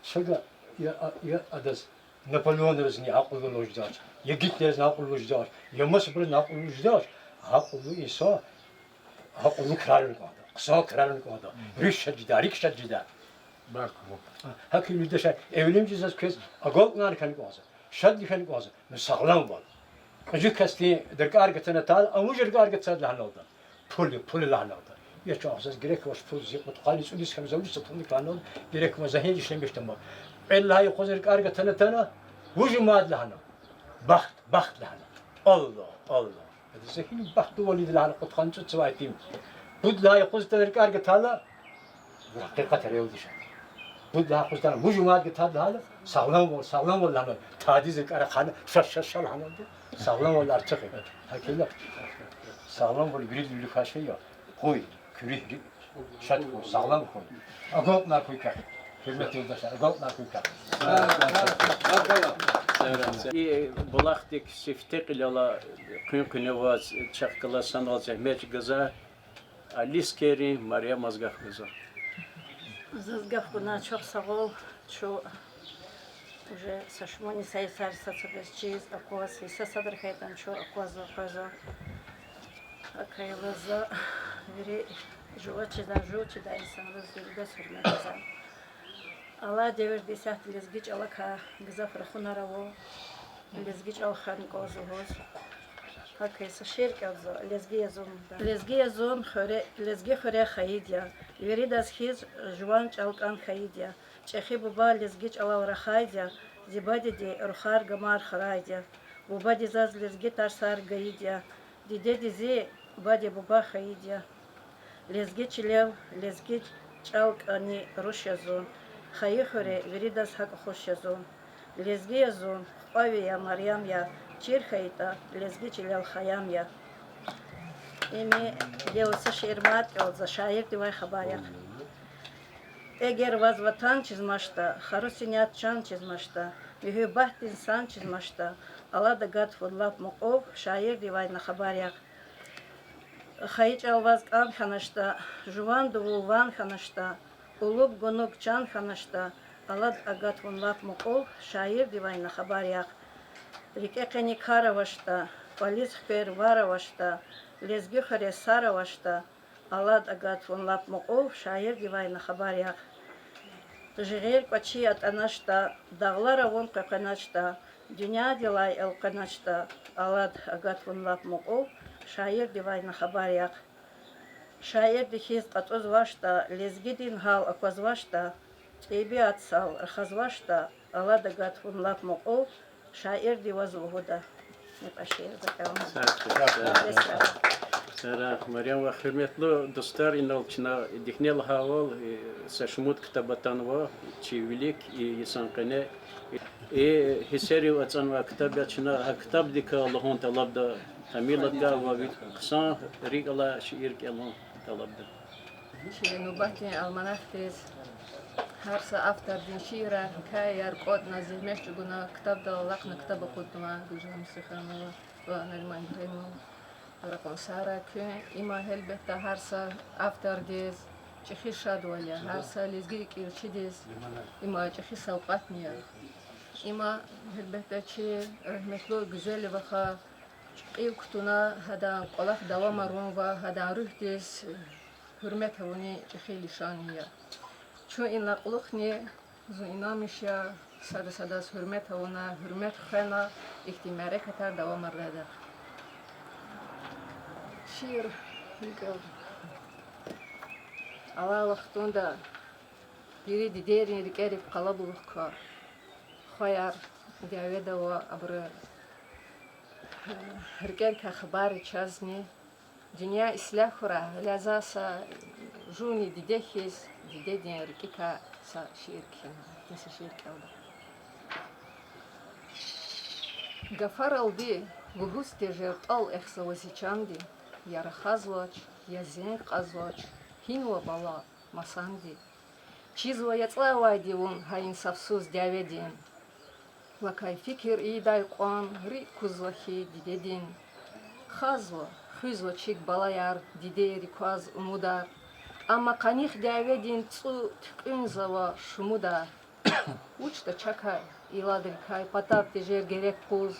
чаз я, я адаз Наполеонризни акьуллу лугьуз жедач, я Гитлерризни акьуллу лугьуз жедач, я масабурузни акьуллу лугьуз жедач. Акьуллу инсан акьуллу крар авуна кӀанда, хъсан крар авуна кӀанда, руьгь шад жеда, рикӀ шад жеда. ГьакӀ хьайила, юлдашар, эвелимжи заз квез агалкьунар хьана кӀанзава, шад хьана кӀанзава, ну, сагъламвал. Кьуьзуь касдин рикӀер гатана тал, а вуж рикӀер гатзавайди лагьаналда. Пул я, пул я лагьаналда. Я чан, заз герек авач пул, зи кьудкъанни цӀуд йис хьана, за вуч са пулни лагьаналда, герек ма за гьин ишлемишдама. Кьвед лагьай юкъуз рикӀер гатана тана, вуж я мад лагьана. Бахт, бахт лагьана. Аллагь, Аллагь. Ада за гьин бахтувал ийида лагьана кьудкъанни цӀуд йисавай итим. Пуд лагьай юкъуз тана рикӀер гатайла, гьакъикъат рел диша. Пуд лагьай юкъуз тана, вуж я мад гатайла лагьана, сагъламвал, сагъламвал лагьана, тадиз рикӀер ахъайна, ша, ша, ша лагьаналда, сагъламвал артух я. ГьакӀ хьайила, сагъламвал виридан вилик квай шей я. Къуй, куь руьгь шад хьуй, сагълам хьуй. Агалкьунар хьуй квехъ. Гьуьрметлу юлдашар, агалкьунар хьуй квехъ. И булахдик сифте кьилел ала, къуьн-къуьне аваз, чахъ галаз санал зегьмет чӀугвазва. Алискерин Марямаз гаф гузва. Заз гаф гуназ чухсагъул, чун уже са шумуд йисар са цабез чиз акваз, йиса садра хьайитӀани чун аквазва, къвезва. ГьакӀ хьайила за вири Жува чидай, жув чидай инсанриз дуьз гьуьрмет гузвай. Алай девирда исятда лезги чӀалакай гзаф рахунар ава, лезги чӀал хвена кӀанзава лугьуз. ГьакӀ са шиир кӀелзава, лезги я зун. Лезги я зун хуьре, лезги хуьре хайид я, виридаз хьиз жуван чӀал кӀан хьайид я. ЧӀехи буба лезги чӀалал рахайд я, зи бадеди рухар, гамар храйд я. Бубади заз лезги тарсар гайид я, дидеди зи баде-буба хайид я. Лезги чилел лезги чӀал кӀани руш я зун, хайи хуьре виридаз гьакӀ хуш я зун. Лезги я зун, кьве ви я, Марьям я, чир хьайитӀа, лезги чилел хаям я. Им гила са шиир мад кӀелзава, шаирдивай хабар яхъ. Эгер ваз ватан чизмаштӀа, хару синят чан чизмаштӀа, муьгьуьббатдин сан чизмаштӀа, алад агат вун лап мукьув, шаирдивай на хабар яхъ. Хайи чӀал ваз кӀан хьанаштӀа, жуван дувул ван хьанаштӀа, улуб гунуг чан хьанаштӀа, алад агат вун лап мукьув, шаирдивай на хабар яхъ. РикӀе къени кар авачтӀа, кӀвализ хквер вар авачтӀа, лезги хуьре сар авачтӀа, алад агат вун лап мукьув, шаирдивай на хабар яхъ. Жигъир кӀвачи атӀаначтӀа, дагълар авун къекъвеначтӀа, дуьньядилай элкъвеначтӀа, алад агат вун лап мукьув, шаирдивай на хабар яхъ. Шаирди хьиз кьатӀузвачтӀа, лезгидин гьал аквазвачтӀа, тӀебиатдал рахазвачтӀа, алад агат вун лап мукьув, шаирди ваз лугьуда. Са-, Марьям вах, гьуьрметлу дустар, инал чна дихьне лагьайвал, э, са шумуд ктаб атанва, чи вилик и йисан къене. И гьиссерив ацӀанвай ктаб я, чна гьа ктабдикай лугьун тӀалабда, тамир лагьайвал, ви хъсан рикӀ алай шиир кӀелун тӀалабда. Чи нубатдин альманахдиз гьар са автордин шиирар, гьикаяяр кӀватӀна, зегьмет чӀугуна, ктабдал алахъна ктаб акъуднавай Гуьлжан Мустафановна ва Нариман Ибрагьимовна, ракъурсарай куьн. Има, гьелбетда, гьар са автордиз чӀехи шадвал я, гьар са лезги кӀирчидиз има чӀехи савкьватни я. Има, гьелбетда, чи рагьметлу Гуьзел ваха кьил кутуна, гьадан кӀвалах давамарун ва гьадан руьгьдиз гьуьрмет авунин чӀехи лишан я. Чун инал кьулухъни, зун инанмиш я, сада садаз гьуьрмет авуна, гьуьрмет хвена, ихьтин мярекатар давамардайдахъ. Шиир рикӀел алай вахтунда вири дидейрин рикӀерик къалабулух ква. Хваяр дяведа ава, абурун рикӀерикай хабар чазни. Дуьнья ислягь хьурай, гьеле за са жувни диде хьиз, дидедин рикӀикай са шиир кхьена, са шиир кӀелда. Гафаралди лугьуз тежер тӀал эхзава зи чанди, я рахазвач, я зенг кьазвач, гьинва бала масанди. Чизва яцӀай авайди вун гьа инсафсуз дяведин. Вакай фикир ийидай кьван рикӀ кузва хьи дидедин. Хазва, хуьзва чиг балаяр дидейри кваз умудар. Амма къаних дяведин цӀу туькьуьнзава шумудар. ВучтӀа чакай, иладрикай патав тежер герек къуз.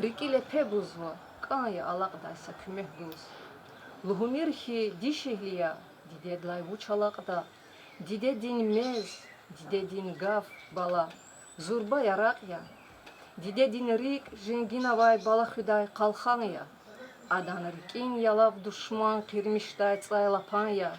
РикӀи лепе гузва, кӀан я алакьдай са куьмек гуз. Лугьумир хьи, дишегьли я, дидедлай вуч алакьда? Дидедин мез, дидедин гаф, бала, зурба яракь я. Дидедин рикӀ женгинавай бала хуьдай къалхан я. Адан рикӀин ялав душман къирмишдай цӀай лапан я.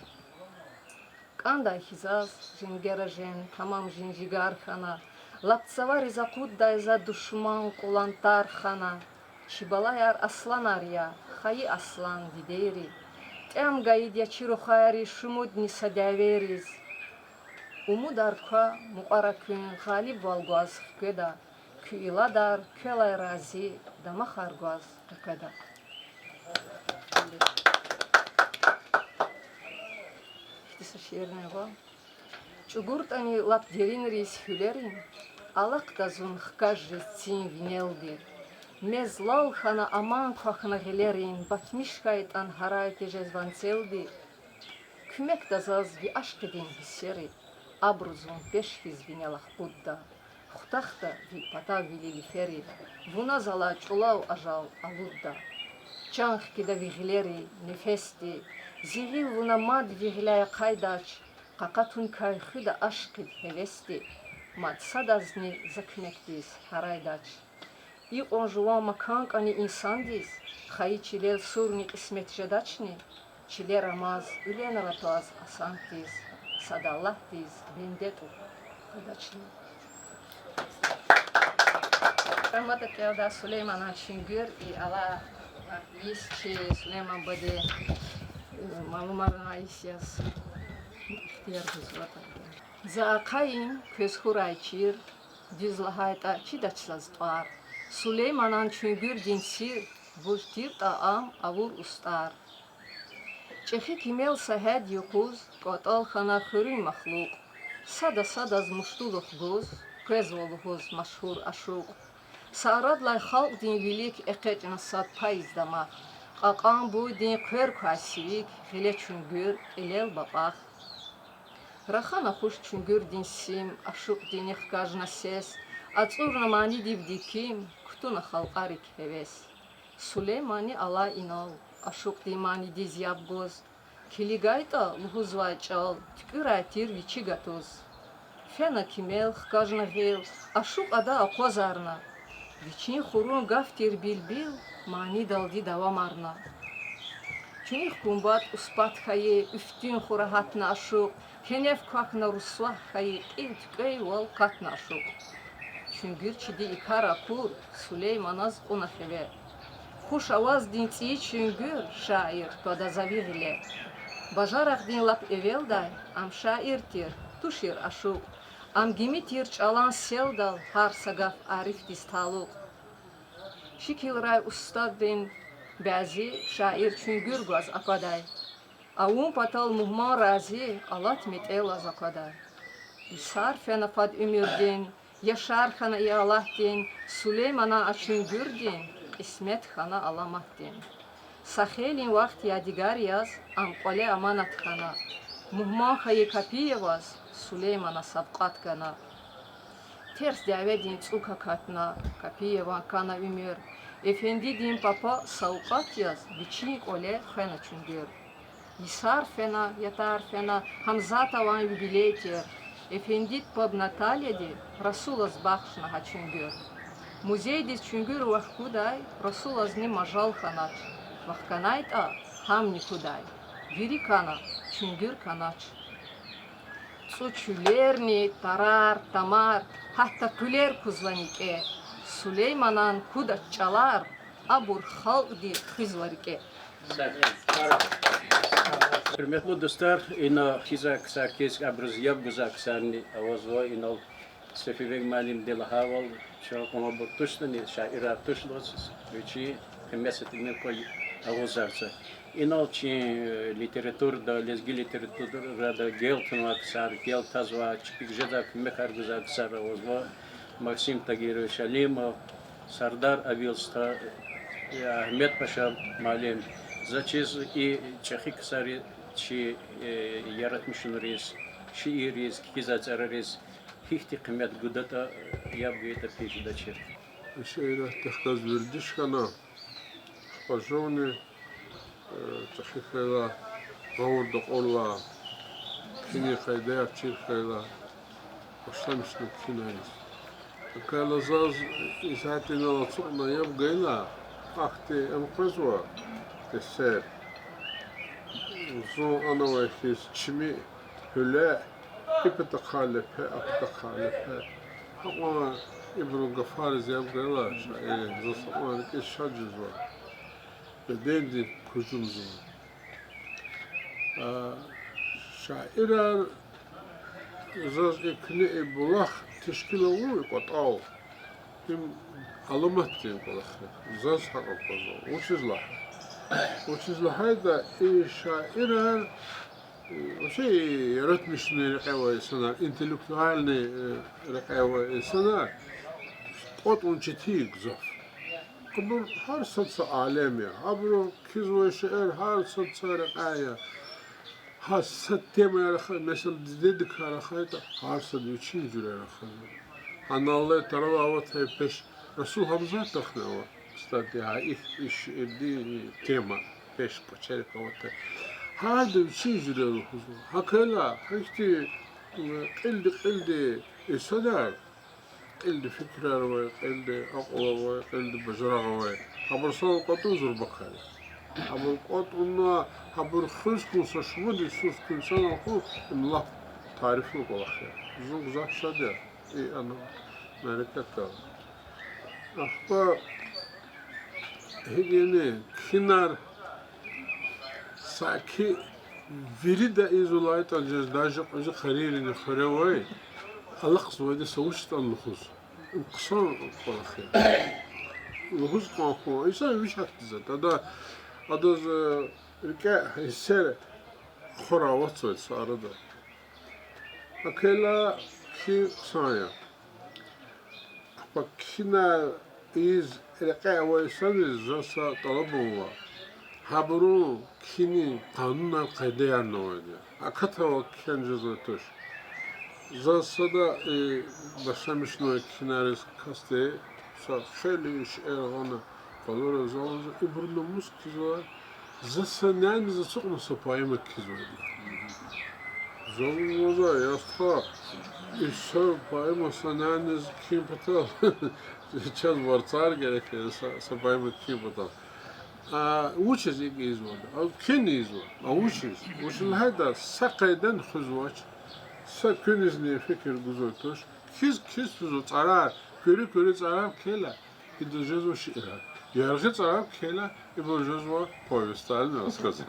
КӀандай хьи заз женгера жен тамам жинжигар хьана, лап цавариз акъуддай за душман кьулан тар хана. Чи балаяр асланар я, хайи аслан дидейри. ТӀям гайид я чи рухвайри шумудни са дявейриз. Умудар ква, мукьвара куьн гъалибвал гваз хкведа, куь иладар квелай рази дамахар гваз къекъведа. Ихьтин са шиирни ава. ЧӀугуртӀани лап деринриз гьуьлерин, алахъда зун хкаж жез цин винелди. Мез лал хьана, аман квахьна гъилерин, батмиш хьайитӀан гьарай тежез ванцелди. Куьмекда заз ви ашкъидин гьиссери, абуру зун пеш хьиз винел ахкъудда. Хутахда ви патав вили лифери, вуна залай чӀулав ажал алудда. Чан хкида ви гъилери, нефесди, Зи гъил вуна мад ви гъиляй ахъайдач, къакъатуникай хуьда ашкъид гьевесди, мад садазни за куьмекдиз гьарайдач. Икьван жуван макан кӀани инсандиз, хайи чилел сурни кьисмет жедачни, чилер амаз, уьленра тваз асантдиз, сад Аллагьдиз бенде тӀуб къведачни. Грамота кӀелдай Сулейманан чуьнгуьр, и ала, а, йис чи Сулейман баде, э, малумарна йис яз ихтияр гузватӀа. За ахъайин квез хьурай чир, дуьз лагьайтӀа, чидач заз тӀвар. Сулейманан чуьнгуьрдин сир, вуж тиртӀа ам авур устӀар. ЧӀехи кимел са гьяд юкъуз кӀватӀал хьана хуьруьн махлукь. Сада-садаз муштулух гуз, къвезва лугьуз машгьур ашукь. Са арадлай халкьдин вилик экъечӀна сад пайиз дамах. Кьакьан буйдин хъвер квай сивик гъиле чуьнгуьр кьилел бапӀах. Рахана хуш чуьнгуьрдин сим, ашукьдини хкажна сес, ацӀурна манидивди ким, кутуна халкьарик гьевес. Сулейманни алай инал, ашукьдин манидиз яб гуз, килигайтӀа лугьузвай чӀал, туькӀуьрай тир вичи гатуз. Фена кимел, хкажна гъил, ашукь ада акъвазарна. Вичин хурун гаф тир билбил манидалди давамарна. Чуьнуьх гумбатӀ-успат хьайи, уьфтин хура гьатна ашукь, кенеф квахьна русвагь хьайи, кьил туькӀвейвал катна ашукь. Чуьнгуьрчиди и кар акур Сулейманаз кьуна хиве. Хуш аваздин цӀийи чуьнгуьр, шаир, твада за ви гъиле. Бажарагъдин лап эвелдай ам шаир тир, тушир ашукь. Ам гими тир чӀалан селдал, гьар са гаф арифдиз талукь. Шикилрай устаддин бязи шаир чуьнгуьр гваз аквадай. Авун патал мугьман рази, алат метӀелаз аквадай. Йисар фена фад уьмуьрдин, яшар хьана и алатдин, Сулейманан а чуьнгуьрдин кьисмет хьана аламатдин. Са хейлин вахт ядигар яз ам кӀвале аманат хьана. Мугьман хьайи Капиеваз Сулеймана савкьват гана. Терс дяведин цӀук акатна, Капиеван кана уьмуьр. Эфендидин папа савкьват яз вичин кӀвале хвена чуьнгуьр. Йисар фена, ятар фена, Гьамзатован юбилей тир. Эфендид паб Натальяди Расулаз бахшна гьа чуьнгуьр. Музейдиз чуьнгуьр вахкудай Расулазни мажал хьанач. ВахкӀанайтӀа, гьамни кудай. Вири кана, чуьнгуьр канач. ЦӀу чуьлерни, тарар, тамар, гьатта къуьлер кузва никӀе. Сулейманан кудач чӀалар, абур халкьди хуьзва рикӀе. Гьуьрметлу дустар, ина кхьизвай ксар хьиз, абуруз яб гузвай ксарни авазва инал. Сефибег муаллимди лагьайвал, чун кьван абур тушнани, шаирар туш лугьуз, вичин къимет са тӀимил пай агъузарзава. Инал чи, э, литературада, лезги литературада гел тунвай ксар, гел тазвай, чпик жедай куьмекар гузвай ксар авазва: Максим Тагирович Алимов, Сардар Авил стха, э, Агьмед Паша муаллим. Заз чиз и чӀехи ксари чи, э, яратмишунриз, шиирриз, кхьизвай цӀарариз гьихьтин къимет гудатӀа, яб гайитӀа пис жедачир. Шииратдихъ галаз вердиш хьана, ахпа жувни, э, чӀехи хьайила, гъавурда акьурла, кхьинин къайдаяр чир хьайила, башламишна кхьинайиз. ГьакӀ хьайила заз исятда инал ацукьна яб гайила, ахьтин ам къвезва эсер. Зун анавай хьиз чими гьуьле, и патахъай лепе, а патахъай лепе. Гьакьван ибурун гафариз яб гайила шаирри, заз гьакьван рикӀиз шад жезва. Бедендин кужумзава. А, шаирар, заз и куьне и булах тешкил авур и кӀватӀал, им аламатдин кӀвалах я. Заз гьакӀ аквазва. Вучиз лагьай? Вучиз лагьайтӀа и шаирар, э, вообще яратмишунин рекье авай инсанар, интеллектуальный, э, рекье авай инсанар, кӀватӀун четин я гзаф. Абур гьар сад са алем я. Абуру кхьизвай шейэр гьар сад са рекьяй я. Гьар са темаяр, месела, дидедикай рахайтӀа, гьар сад вичин жуьре рахазва. Аналлай таралай аватӀа пеш, Расул Гьамзатовахъни ава, кстати, гьа и, и шиирдин тема, пеш кӀвачерик аватӀа. Гьарда вичин жуьре лугьузва. ГьакӀ хьайила, гьахьтин, э, кьилди-кьилди инсанар, кьилди фикирар авай, кьилди акьул авай, кьилди бажарагъ авай, гьабур санал кӀватӀун зурбакар я. Гьабур кӀватӀунна, гьабур хуьз хьун, са шумуд йисуз хьун санал хьун, им лап тарифлу кӀвалах я. Зун гзаф шад я и ана мярекатдал. Ахпа гьикӀ яни, кхьинар саки вирида ийизвалайтӀани жез, даже кьуьзуь къарийрини хуьре авай, алахъзавайди са вуч ятӀани лугьуз. Им хъсан кӀвалах я. Лугьуз кӀан хьун, инсан виш гьахьтин затӀ. Ада, адаз, э, рикӀе гьиссер хвара аватзавайди са арада. ГьакӀ хьайила кхьин хъсан я. Ахпа кхьинар ийиз рекье авай инсанриз за са тӀалабун ава. Гьабурун кхьинин къанунар, къайдаярни авайди я. Акатайвал кхьена жезвай туш. Заз сада и башламишнавай кхьинариз касди са хейлин шиир гъана къалура, за лугьузва, ибуру намус кхьизва, за са няниз ацукьна са поэма кхьизвайди. За лугьузва, я стха, и са поэма са няниз кхьин патал чаз варцар герек я, са, са поэма кхьин патал. А вучиз икӀ ийизватӀа? А кхьин ийизва. А вучиз? Вучиз лагьайтӀа, са къайдани хуьзвач, са куьнизни фикир гузвай туш. Кхьиз, кхьиз физва цӀарар, куьруь-куьруь цӀарар кхьейла, идаз жезва шиирар. Яргъи цӀарар кхьейла, ибур жезва повестарни рассказар.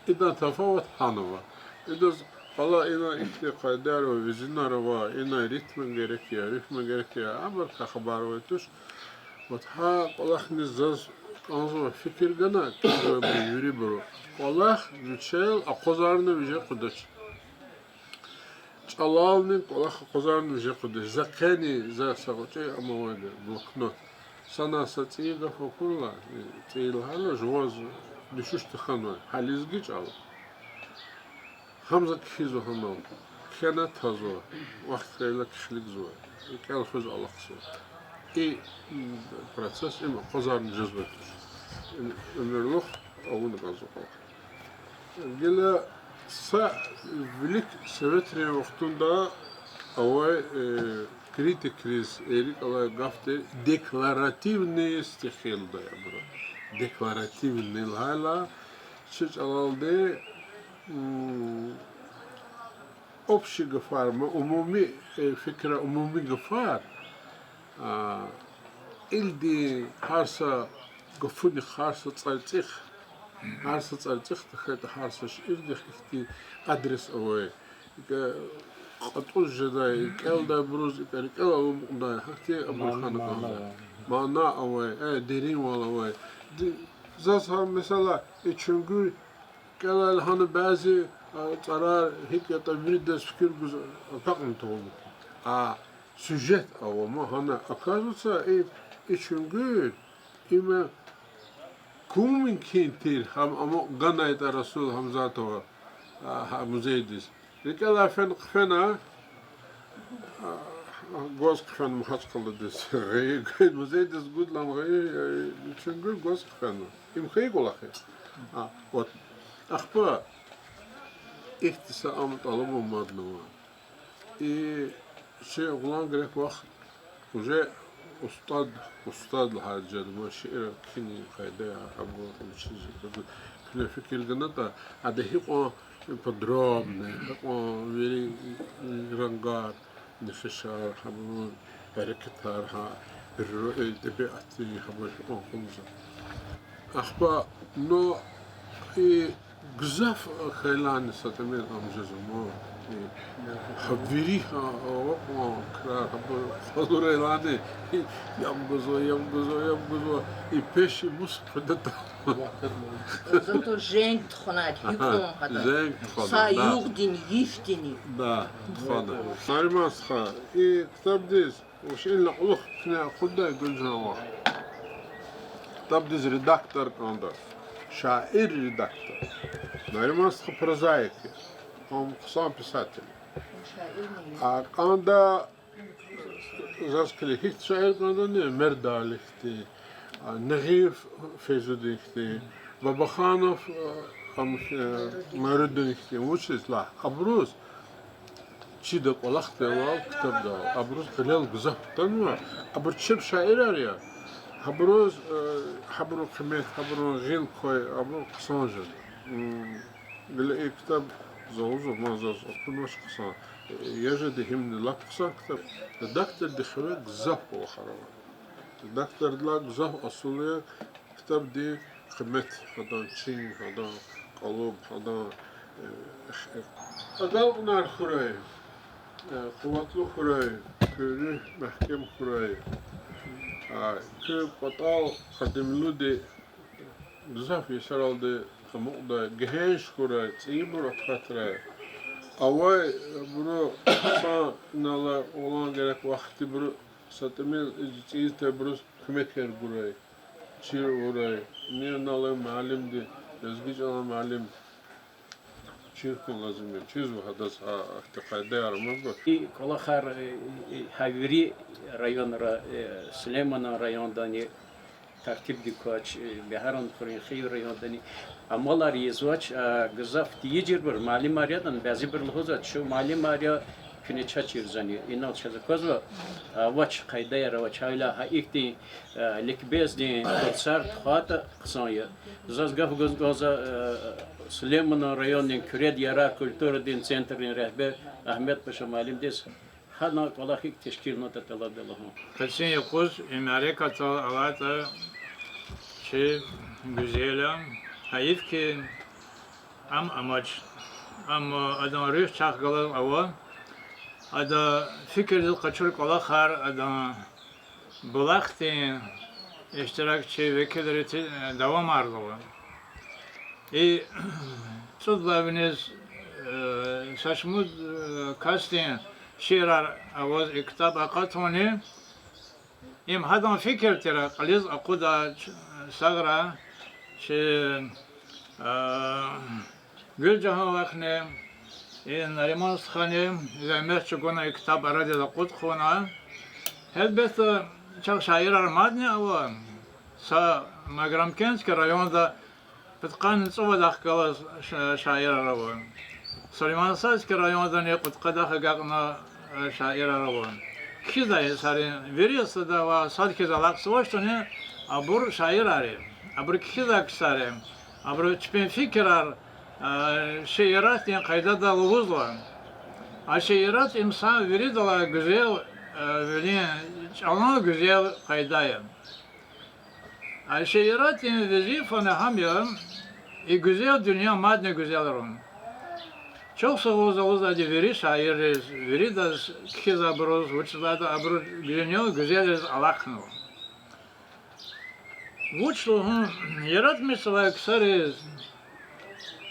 Идан тафават гьана ава. Идаз къала ина ихьтин къайдаяр ава, визинар ава, ина ритм герек я, рифма герек я, абурукай хабар авай туш. Вот гьа кӀвалахни заз кӀанзава фикир гана, кхьизвайбуру, вирибуру. КӀвалах вичел акъвазарна виже къведач. ЧӀалални кӀвалах акъвазарна виже къведач. За къени, за са гъвечӀи ам авайди, блокнот. Сана са цӀийи гаф акурла, цӀийи лагьайла жуваз дуьшуьш тахьанвай, гьа лезги чӀал. Гьам за кхьизва гьанал. Кхьена тазва, вахт хьайила килигзава, рикӀел хуьз алахъзава. И, м, процесс им акъвазарна жезвай туш. Им уьмуьрлух авуна кӀанзава кӀвалах. Гила са вилик советрин вахтунда авай, э, критикриз эрик алай гаф тир декларативные стихи лугьудай абуру. Декларативный лагьайла, чи чӀалалди, м, общий гафар, ма, умуми, э, фикирар, умуми гафар, а, илди гьар са гафунихъ, гьар са цӀарцӀихъ, гьар са цӀарцӀихъ тахьайтӀа гьар са шиирдихъ ихьтин адрес авай. ИкӀ кьатӀуз жедай, кӀелдайбуруз икӀ рикӀел аламукьдай, гьахьтин абур хьана кӀанда. Мана авай, э, деринвал авай. Ди-, заз гьа, месела, и чуьнгуьр кӀелайла гьана бязи, а, цӀарар гьикӀ ятӀа виридаз фикир гуз, а, акьахна тавун. А сюжет ава ман гьана. Оказывается, и, и чуьнгуьр, има кумин кхьин тир, гьам, ама ганайтӀа Расул Гьамзатова, а, гьа музейдиз. РикӀелай фена хъфена, а, гваз хъфена Махачкъаладиз. Гъайи, музейдиз гудлан гъайи, э, чуьнгуьр гваз хъфена. Им хьайи кӀвалах я. А, вот. Ахпа ихьтин са ам тӀалабун маднава. И чи Гъуьлан Грек вах уже устад, устад лагьай жеда, ма шиир кхьинин къайдаяр, абур вичиз, абур куьне фикир ганатӀа, ада гьикьван подробно, гьикьван вири рангар, нехишар, гьабурун гьерекатар, гьа, р-, э, тӀебиатдин гьабур гьикьван кьунзава. Ахпа, ну, и гзаф хьайилани са тӀимил ам жезва ман, и, гьа вири, гьа, авай кьван крар, гьабур къалурайлани, ям гузва, ям гузва, ям гузва, и пеши мус къведатӀа. Зато женг тухванайди, гьикьван гьада. Женг тухвана, са югъдини, йифдини. Да, тухвана. Нариман стха, и ктабдиз вуч инал кьулухъ куьне акъуддай, Гуьлжан вах? Ктабдиз редактор кӀанда. Шаир редактор. Нариман стха прозаик я. Ам хъсан писатель. А кӀанда заз килиг, гьихьтин шаир кӀандани, Мердалихьтин, а, Нагъиев Фейзудинхьтин, Бабаханов, а, Ам, э, Майрудин хьтин вучиз лагь, абуруз чида кӀвалахдал, ктабдал, абуруз гъилел гзаф атанва, абур чеб шаирар я. Гьабуруз, э, гьабурун къимет, гьабурун гъил квай, абур хъсан жеда. М, гила и ктаб залуз ма заз акунвач хъсан. Э, я жеди гьимни лап хъсан ктаб. Редакторди хиве гзаф кӀвалахар ава. Редактордилай гзаф асул я ктабдин къимет, гьадан чин, гьадан кӀалуб, гьадан, э, э, агалкьунар хьурай, э, къуватлу хьурай, куь руьгь мягькем хьурай. А, куь кӀватӀал къадимлуди гзаф йисаралди амукьдай, гегьенш хьурай, цӀийибур акатрай. Авайбуру са инал алай герек вахтибуру са тӀимил цӀийиз тайбуруз куьмекар гурай, чир авурай. Ни инал алай муаллимди, лезги чӀалан муаллим, чир хьун лазим я, чизва гьадаз, а, ахьтин къайдаяр амаба. И кӀвалахар, э, э, гьа вири районра, э, Сулейманан райондани тартибдик квач, э, Бегьаранхуьруьн, Хийир райондани амалар ийизвач, а, гзаф тийижирбур муаллимар ятӀани, бязибуру лугьузвач, чун муаллимар я, куьне чаз чирзани. Инал чаз аквазва, авач, къайдаяр авач, гьавиляй гьа ихьтин, э, ликбездин курсар тухвайтӀа хъсан я. Заз гаф гуз кӀанзава, э, Сулейманан райондин Куьредин ярар культурадин центрдин регьбер Агьмедпаша муаллимдиз, гьадан кӀвалах гьикӀ тешкилнатӀа тӀалабда лагьана. Къенин юкъуз и мярекатдал алатӀа чи гуьзел я, гьайиф хьи, ам амач. Амма адан руьгь чахъ галаз ава, ада фикирдиз къачур кӀвалахар, адан булахдин иштиракчи векилри ти-, давамарзава. И цӀуд лагьай виниз, э, са шумуд, э, касдин шиирар аваз и ктаб акъатунани, им гьадан фикир тир, кьилиз акъудач, сагърай, чи, э, Гуьлжагьан вахни, и Нариман стхани зегьмет чӀугуна и ктаб арадиз акъуд хъувуна. Гьелбетда, чахъ шаирар мадни ава, са Магарамкентский районда пудкъанни цӀувадахъ галаз ша-, шаирар ава. Сулейман-Стальский райондани кьудкъадахъ агакьна, э, шаирар ава. Кхьизвай йисарин вири сада ва сад хьиз алахъзавачтӀани, абур шаирар я. Абуру кхьизвай ксар я. Абуру чпин фикирар, э, шииратдин къайдада лугьузва. А шиират инсан виридалай гуьзел, э, вилин чӀалан гуьзел къайда я. А шииратдин везифани гьам я, и гуьзел дуьнья мадни гуьзелрун. Чухсагъул залуз ади вири шаирриз, виридаз, кхьизвайбуруз, вучиз лагьайтӀа абуру дуьнья гуьзелриз алахънава. Вуч лугьун, яратмишзавай ксариз,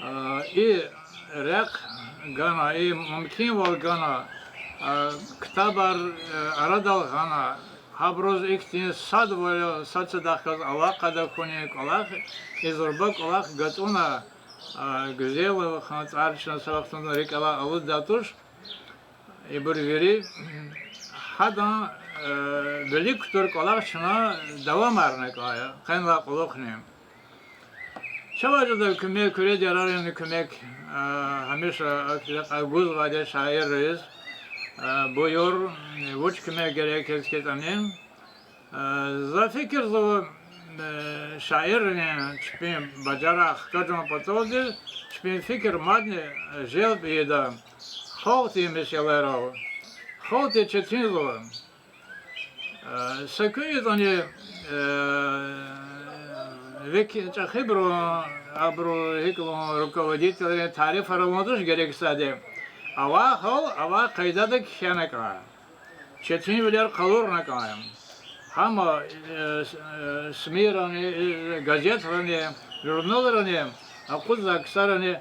а, и рехъ гана, и мумкинвал гана, а, ктабар, э, арадал гъана, гьабуруз ихьтин садвал, сад садахъ галаз алакъада хьунин кӀвалах, и зурба кӀвалах гатӀунна, а, гуьзел хьана тӀвар чна са вахтунда рикӀ алай алуддай туш. Ибур вири гьадан, э, вилик кутур кӀвалах чна давамарна кӀанда, къенлай кьулухъни. Чавай жеда куьмек, Куьредин ярарин куьмек, э, гьамиша акӀ-, акӀ гузвайди шаирриз, э, буюр, вуч куьмек герек яз хьайитӀани. Э, за фикирзава, э, шаиррини чпин бажарагъ хкажун паталди чпин фикир мадни желб ийида халкьдин месэлайрал. Халкьди четинзава. Э, са куьн ятӀани, э, векил чӀехибурун, абурун, гьикӀ лугьун, руководителрин тарифар авун туш герексайди. Авай гьал, авай къайдада кхьена кӀанда. Четинвилер къалурна кӀанда. Гьам, э, с-, э, СМИ-рани, э, газетрани, журналрани акъудзавай ксарани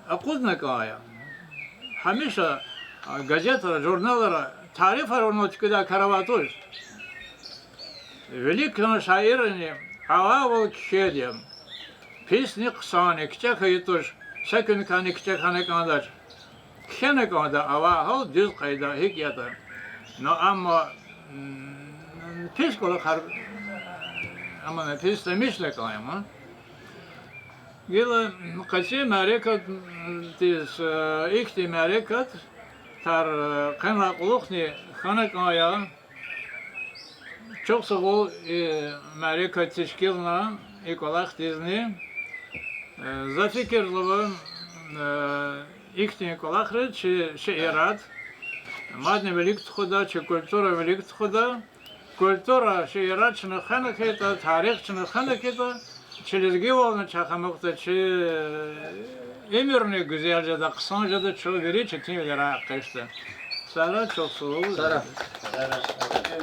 акъудна кӀанда. Гьамиша, а, газетра, журналра тарифар авуна туькӀуьрдай кар авай туш. Виликан шаиррини авайвал кхьейди я. Писни хъсанни кичӀе хьайи туш, са куьникайни кичӀе хьана кӀандач. Кхьена кӀанда авай гьал, дуьз къайда гьикӀ ятӀа. Ну, амма, м, пис кӀвалахар, амма пис тамишна кӀанда, а? Гила къецин мярекатдиз, э, ихьтин мярекат тар, э, къенлай кьулухъни хьана кӀан я. Чухсагъул и мярекат тешкилна и кӀвалахдизни. Э, за фикирзава, э, ихьтин кӀвалахриз чи шиирар мадни вилик тухуда, чи культура вилик тухуда. Культура, шиирар чна хвена хьайитӀа, тарих чна хвена хьайитӀа, чи лезгивални чахъ амукьда, чи уьмуьрни гуьзел жеда, хъсан жеда, чун вири четинвилерай экъечӀда. Сара чухсагъул.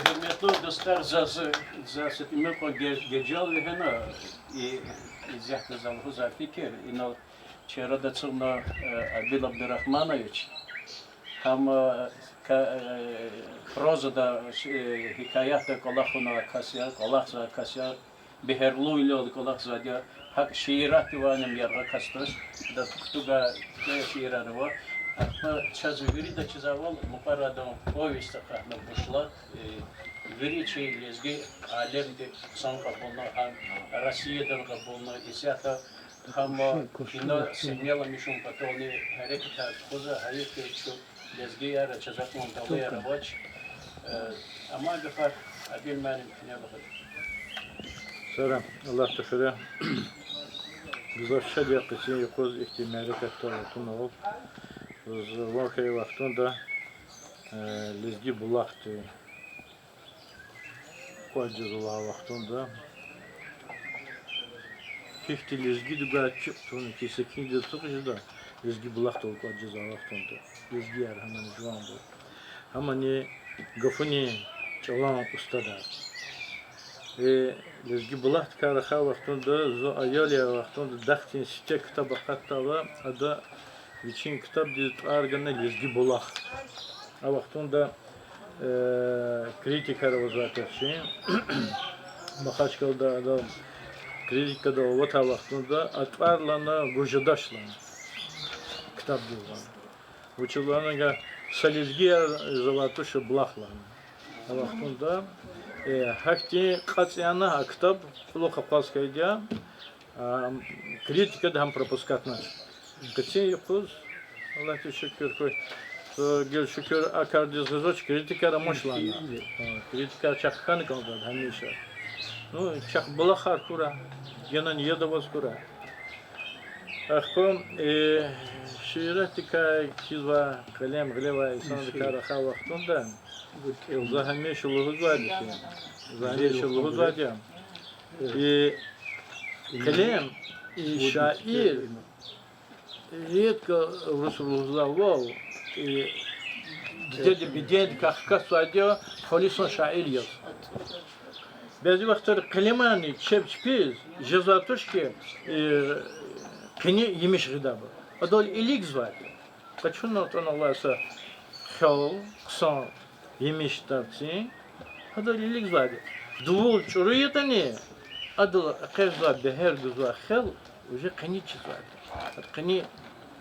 Гьуьрметлу дустар, за, за, за са тӀимил кьван ге-, гежел вегьена, и, и исятда за лугьузвай фикир, инал чи арада ацукьна, э, Абил Абдурагьманович, гьам, э, ка-, э, прозада, э, гьикаятда кӀвалахунвай кас я, кӀвалахзавай кас я, бегьерлувилелди кӀвалахзавайди я, гьакӀ шииратдивайни ам яргъа кас туш, адаз кутугай кӀвале шиирар ава. Ахпа чаз вирида чизвайвал, мукьвара адан повесть акъатна бушлат, э, вири чи лезги алемди хъсан кьабулна, гьам Россияда кьабулна, исятда гьам ина сегьнелай мишун патални гьерекатар тухузва, гьайиф хьи, чун лезгияр, чаз акьван далуяр авач. Э, амай гафар, Абил муаллим, куьне лугьуда. Сара, Аллагьди хуьрай. Гзаф шад я къенин юкъуз ихьтин мярекатдал атунал. Зун ван хьайи вахтунда, э, Лезги булахди кӀватӀ жезва лагьай вахтунда, гьихьтин лезгиди гвай чукӀ тавуна хьи, секиндиз ацукь жеда, Лезги булахдал кӀватӀ жезвай вахтунда. Лезгияр гьамани жуванбур, гьамани гафунин чӀалан устадар. Э, Лезги булахдикай рахай вахтунда, зун аял я вахтунда, дахдин сифте ктаб акъатдайла, ада вичин ктабдиз тӀвар гана Лезги булах. А вахтунда, э, критикар авазвай тир чи. Махачкъалада ада критикадал аватай вахтунда а тӀвар лагьана гуж жедач лагьана ктабдиз лагьана. Вучиз лагьайтӀа са лезгияр жезвай туш булах лагьана. А вахтунда, э, гьахьтин кьацӀ яна а ктаб кьулухъ акъваз хьайиди я, а, критикади гьам пропускатьнач. Къенин юкъуз, Аллагьдиз шукур хьуй, гила шукур, а кардиз гъизвач, критикар амач лагьана. А, критикар чахъ хьана кӀанзавайди гьамиша. Ну, чахъ булахар хьурай, генани яд аваз хьурай. Ахпа, э, шииратдикай кхьизвай, къелем гъиле авай инсандикай рахай вахтунда, за гьамиша лугьузвайди хьи, за гьамиша лугьузвайди я, и къелем, и шаир, редко, урусри лугьузвайвал, и дидеди бедендикай хкатзавайди я халисан шаир яз. Бязи вахтара къелемарни чеб чпиз жезвай туш хьи, э, къени емиш гъидайбур. Адал илигзавайди я. Къачуна атӀана алай са хел, хъсан емиш тарцин, гьадал илигзавайди. Дувул чӀуру ятӀани, адал экъечӀзавай, бегьер гузвай хел уже къени чизвайди. Гьада къени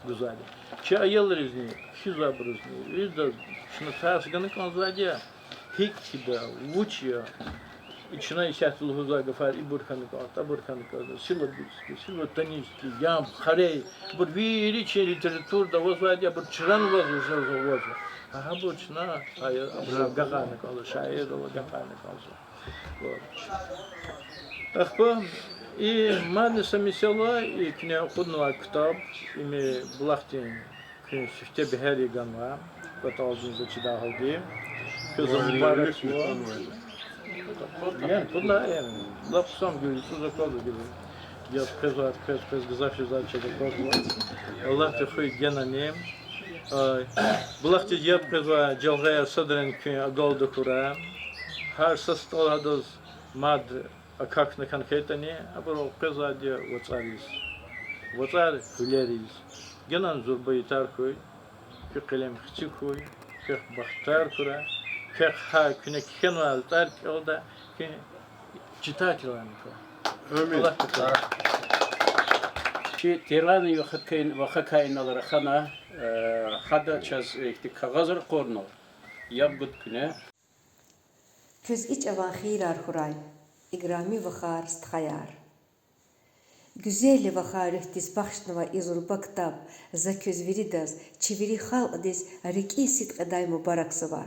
гузвайди. Чи аялризни, кхьизвайбурузни, виридаз чна тарс гана кӀанзавайди я. ГьикӀ хьида, вуч я, и чна исятда лугьузвай гафар, ибур хьана кӀанда, абур хьана кӀанда, силлабический, силлатонический, ям, хъарей, абур вири чи литературада авазвайди я, абур чранваз уже авазва. Гьа, гьабур чна, гьа, абур агакьарна кӀанзава, шаиррал агакьарна кӀанзава. Ахпа, и мадни са мисал я, и куьне акъуднавай ктаб, им булахдин куьн сифте бегьер ганвай, кӀватӀалдин за чидай гьалди. Квез за мубаракзава. Яни, пуд лагьай, яни, лап хъсан гуьл, цӀуз аквазва гила. Яд къвезвай, къвез, къвез гзаф жезвай чаз аквазва. Аллагьди хуьй генани. Ай, булахдиз яд къвезвай Жалгъаяр садрани куьн агалда хьурай. Гьар са стӀал гьадаз мад акахьна хьана хьайитӀани, абурал къвезвайди я вацӀариз, вацӀар гьуьлериз. Генани зурба ятар хьуй, куь къелем хци хьуй, квехъ бахтар хьурай, квехъ гьа куьне кхьенвай затӀар кӀелдай, куьн читателарни хьурай. Амин. Аллагьди куь Чи тирани вахакай, вахакай инал рахана, э, гьада чаз ихьтин кагъаз ракъурна, яб гуда куьне. Квез и чӀаван хийирар хьурай, играми вахар, стхаяр. Гуьзел я, вахан, руьгьдиз бахшнавай и зурба ктаб за квез виридаз, чи вири халкьдиз рикӀин сидкьидай мубаракзава.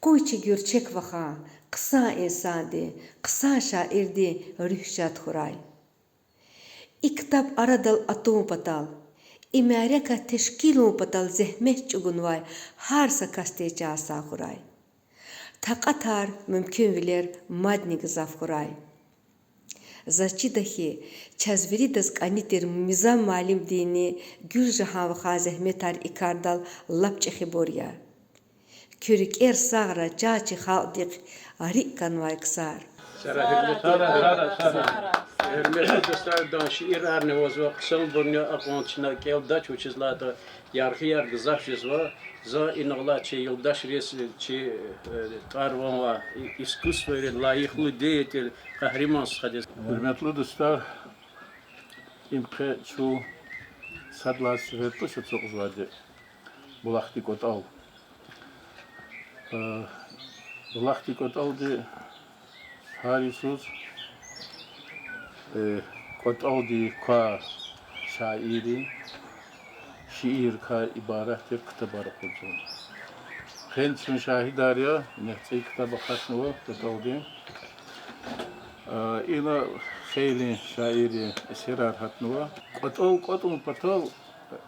Къуй чи гуьрчег, вахан, хъсан инсандин, хъсан шаирдин руьгь шад хьурай. И ктаб арадал атун патал, и мярекат тешкилун патал зегьмет чӀугунвай гьар са касдиз чан сагъ хьурай. Такьатар, мумкинвилер мадни гзаф хьурай. Заз чида хьи, чаз виридаз кӀани тир Мизан муаллимдинни Гуьлжагьан вахан зегьметар и кардал лап чӀехибур я. Куь рикӀер сагърай, чан чи халкьдихъ рикӀ кӀанвай ксар. Гьуьрметлу дустар, адан шиирарни авазва, хъсанбурни я, акьван чна кӀелдач, вучиз лагьайтӀа яргъияр гзаф жезва. За инал алай чи юлдашриз, чи, э, тӀвар-ван авай искусствойриз лайихлу деятель, къагьриман стхадиз. Гьуьрметлу дустар, им къе чун сад лагьай сефер туш ацукьзавайди Булахдин кӀватӀал. Э, Булахдин кӀватӀалди гьар йисуз, э, кӀватӀалдин квай шаиррин шииррикай ибарат тир ктабар акъудзава. Къе чун шагьидар я, инихъ цӀийи ктаб акъатнава кӀватӀалдин. Э, ина хейлин шаиррин эсерар гьатнава. КӀватӀал кӀватӀун патал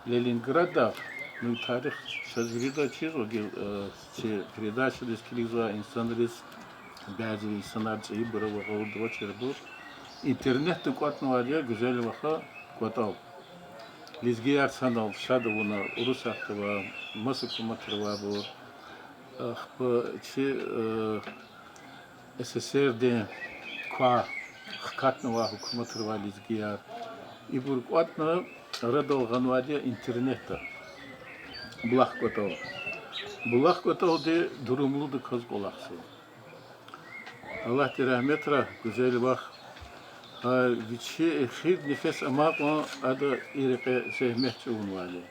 Ленинградда, ну, тарих чаз вирида чизва, гила, э, чи передачадиз килигзавай инсанриз, бязи инсанар, цӀийибур ава, гъавурда авачирбур, интернетда кӀватӀнавайди я, гуьзел ваха, кӀватӀал. Лезгияр санал шад авуна, Урусатда авай, маса гьукуматра авайбур, ахпа чи, э, СССР-дин квай хкатнавай гьукуматра авай лезгияр. Ибур кӀватӀна, арадал гъанвайди я интернетда Булах кӀватӀал. Булах кӀватӀалди дурумлудаказ кӀвалахзава. Аллагьди рагьметрай, гуьзел вах, гьа вичи эхир нефес амай кьван ада и рекье зегьмет чӀугунвайди.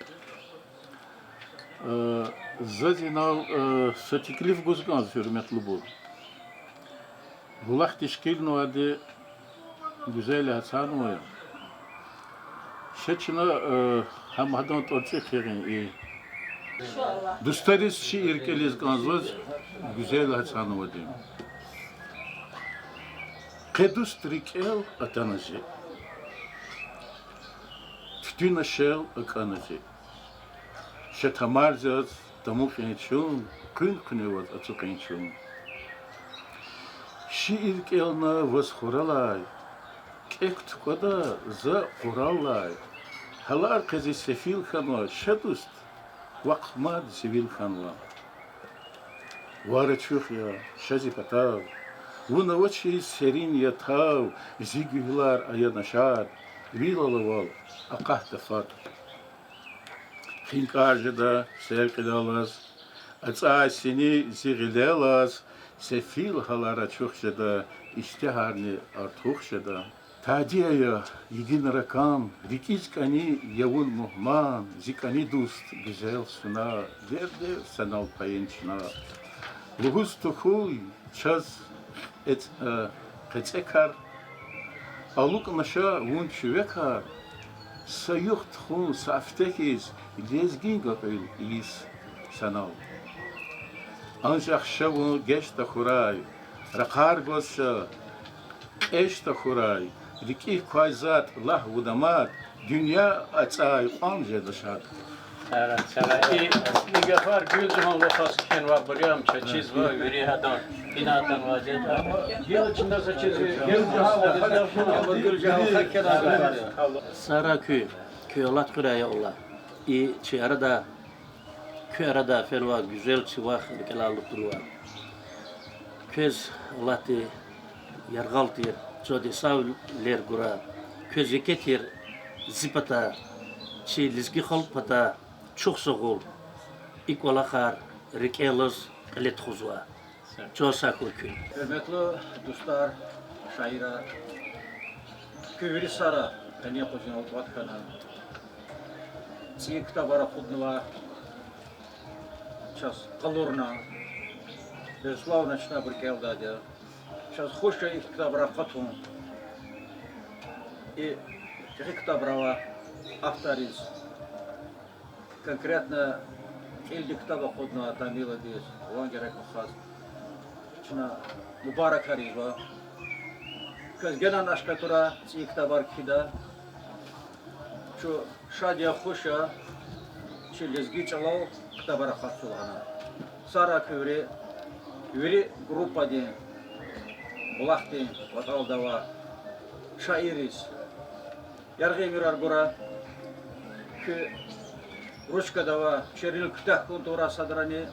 Э, заз инал, э, са теклиф гуз кӀанзава, гьуьрметлубур. Булах тешкилнавайди Гуьзел Гьасанова я. Ша чна, э, гьам гьадан тӀварцӀихъ ягъин и. Дустариз шиир кӀелиз кӀанзаваз Гуьзел Гьасановадин. Къе дуст рикӀел атана зи, туьтуьнашел акӀана зи. Ша тамар заз тамукьин чун, къуьн-къуьне ваз ацукьин чун. Шиир кӀелна ваз хуралай, кӀек тукӀвада за къураллай. Гьалар къе зи сефил хьанва, ша дуст, вахъ мад зи вил хьанва. Вар ачух я, ша зи патав, вун авачиз серин я тав, зи гуьгьуьлар ая нашад, вил алавал акъатда фад. ХинкӀар жеда сер кьилелаз, ацӀай сини зи гъилелаз, сефил гьалар ачух жеда, иштягьарни артух жеда. Тади ая, йигин ракӀан, рикӀиз кӀани я вун мугьман, зи кӀани дуст, гуьзел суна, дердер санал пайин чна. Лугьуз тухуй чаз кьецӀ-, э, кьецӀекар, алукӀна ша вун чуьвекар, са югъ тухун са афте хьиз, лезгинга кьуьл ийиз санал. Анжах ша вун геж тахьурай, ракъар гваз ша кьеж тахьурай, рикӀик квай затӀ лагь вуна мад, дуьнья ацӀай кьван жеда шад. Сара, сара. И, и гафар Гуьлжагьан вахаз кхьенвайбур я, ам чаз чизва, вири гьадан инад атанвайди я. Гила чна заз чиз, Гуьлжагьан вахаз кхьенвайбур, Гуьлжагьан вахаз кхьенвай гафар я. Сара, куь, куь алат хуьрай, я Аллагь. И чи арада, куь арада фенвай гуьзел чи вах рикӀелай алуднава. Квез Аллагьди яргъал тир, цавади сагъвилер гурай. Квез еке тир зи патай, чи лезги халкь патай чухсагъул. И кӀвалахар рикӀелаз кьиле тухузвай. Чан сагъ хьуй куьн. Гьуьрметлу дустар, шаирар, куь вири сара къенин юкъуз инал кӀватӀ хьана, цӀийи ктабар акъуднава, чаз къалурна, безусловно, чна абур кӀелдайди я. Чаз хуш я и ктабар акъатун. И чӀехи ктабра авай авторриз, конкретно кьилди ктаб акъуднавай Тамиладиз, ван герек вахаз, чна мубаракар ийизва. Квез генани ашкъи тура цӀийи ктабар кхьида. Чун шад я, хуш я чи лезги чӀалал ктабар акъатзава лагьана. Сагърай куьн вири, вири группадин, булахдин кӀватӀалда авай шаирриз яргъи уьмуьрар гурай. Куь ручкада авай чернил куьтягь хьун тавурай садрани,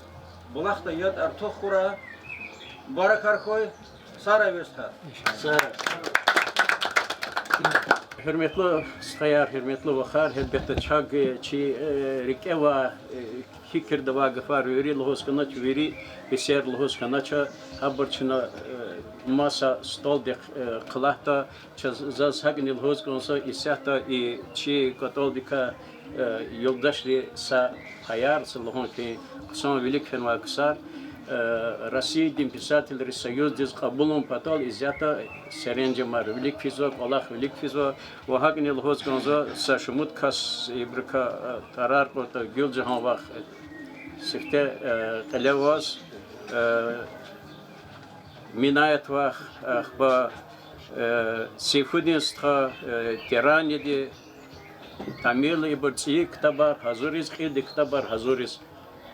булахда яд артух хьурай. Мубаракар хьуй, сагърай ви стха. Гьуьрметлу стхаяр, гьуьрметлу вахар, гьелбетда, чак чи, э, рикӀе авай, э, фикирда авай гафар вири лугьуз хьанач, вири гьиссер лугьуз хьанач, гьабур чна, э, маса столдихъ, э, хълагьда, чаз, заз гьакӀни лугьуз кӀанзава, исятда и чи кӀватӀалдикай, э, юлдашри са паяр, са лугьун хьи, хъсан вилик фенвай ксар, э, Россиядин писателрин союздиз кьабулун патал исятда серенжемар вилик физва, кӀвалах вилик физва, ва гьакӀни лугьуз кӀанзава, са шумуд кас ибурукай, э, тӀварар кьуртӀа, Гуьлжагьан вах, э, сифте, э, кьиле аваз, э, Минаят вах, ахпа, э, Сейфудин стха, э, Тираниди, Тамила, ибур цӀийи ктабар гьазуриз, кьилди ктабар гьазуриз,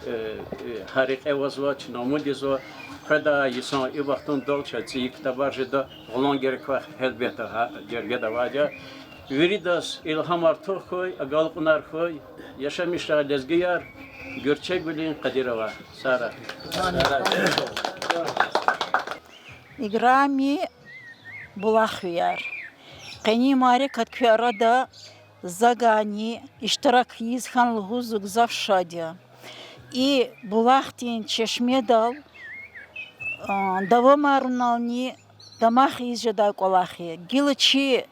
э, э, гьа рекье авазва, чна умуд ийизва, къведай йисан и вахтундал чаз цӀийи ктабар жеда, гъулун герек квахь, гьелбетда, гьа жергеда авайди я. Виридаз илгьам артух хьуй, агалкьунар хьуй, яшамиш жагъай лезгияр, Гуьрчегуьлуьн Къадирова. Сагърай. Играми булахвияр. Къенин мярекат куь арада за гани иштирак ийиз хьана лугьуз зун гзаф шад я. И булахдин чешмедал, а, давамарнални дамах ийиз жедай кӀвалах я. Гила чи,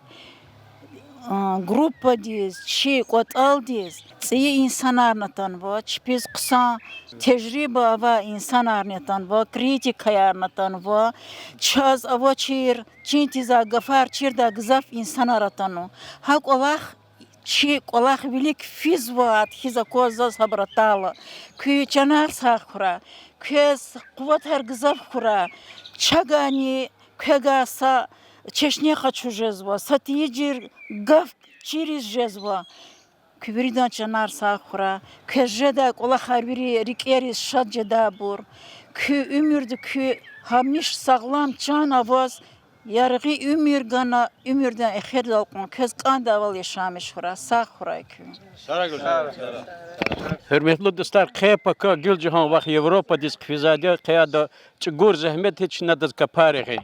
а, группадиз, чи кӀватӀалдиз цӀийи инсанарни атанва, чпиз хъсан тежриба авай инсанарни атанва, критикаярни атанва, чаз авачир, чин тийизвай гафар чирдай гзаф инсанар атанва. Гьа кӀвалах чи кӀвалах вилик физватӀа хьиз аквазва заз гьабур атайла. Куь чанар сагъ хьурай, квез къуватар гзаф хьурай, чагайни квевай са чешне къачуз жезва, са тийижир гаф чириз жезва. Куь виридан чанар сагъ хьурай, квез жедай кӀвалахар вири рикӀериз шад жедайбур. Куь уьмуьрда куь гьамиша сагълам чан аваз, яргъи уьмуьр гана, уьмуьрдин эхирдал кьван квез кӀандайвал яшамиш хьурай, сагъ хьурай куьн. Гьуьрметлу дустар, къе пака Гуьлжагьан вах Европадиз хъфизвайди я, къе ада чӀугур зегьмет чна адаз капар ягъин.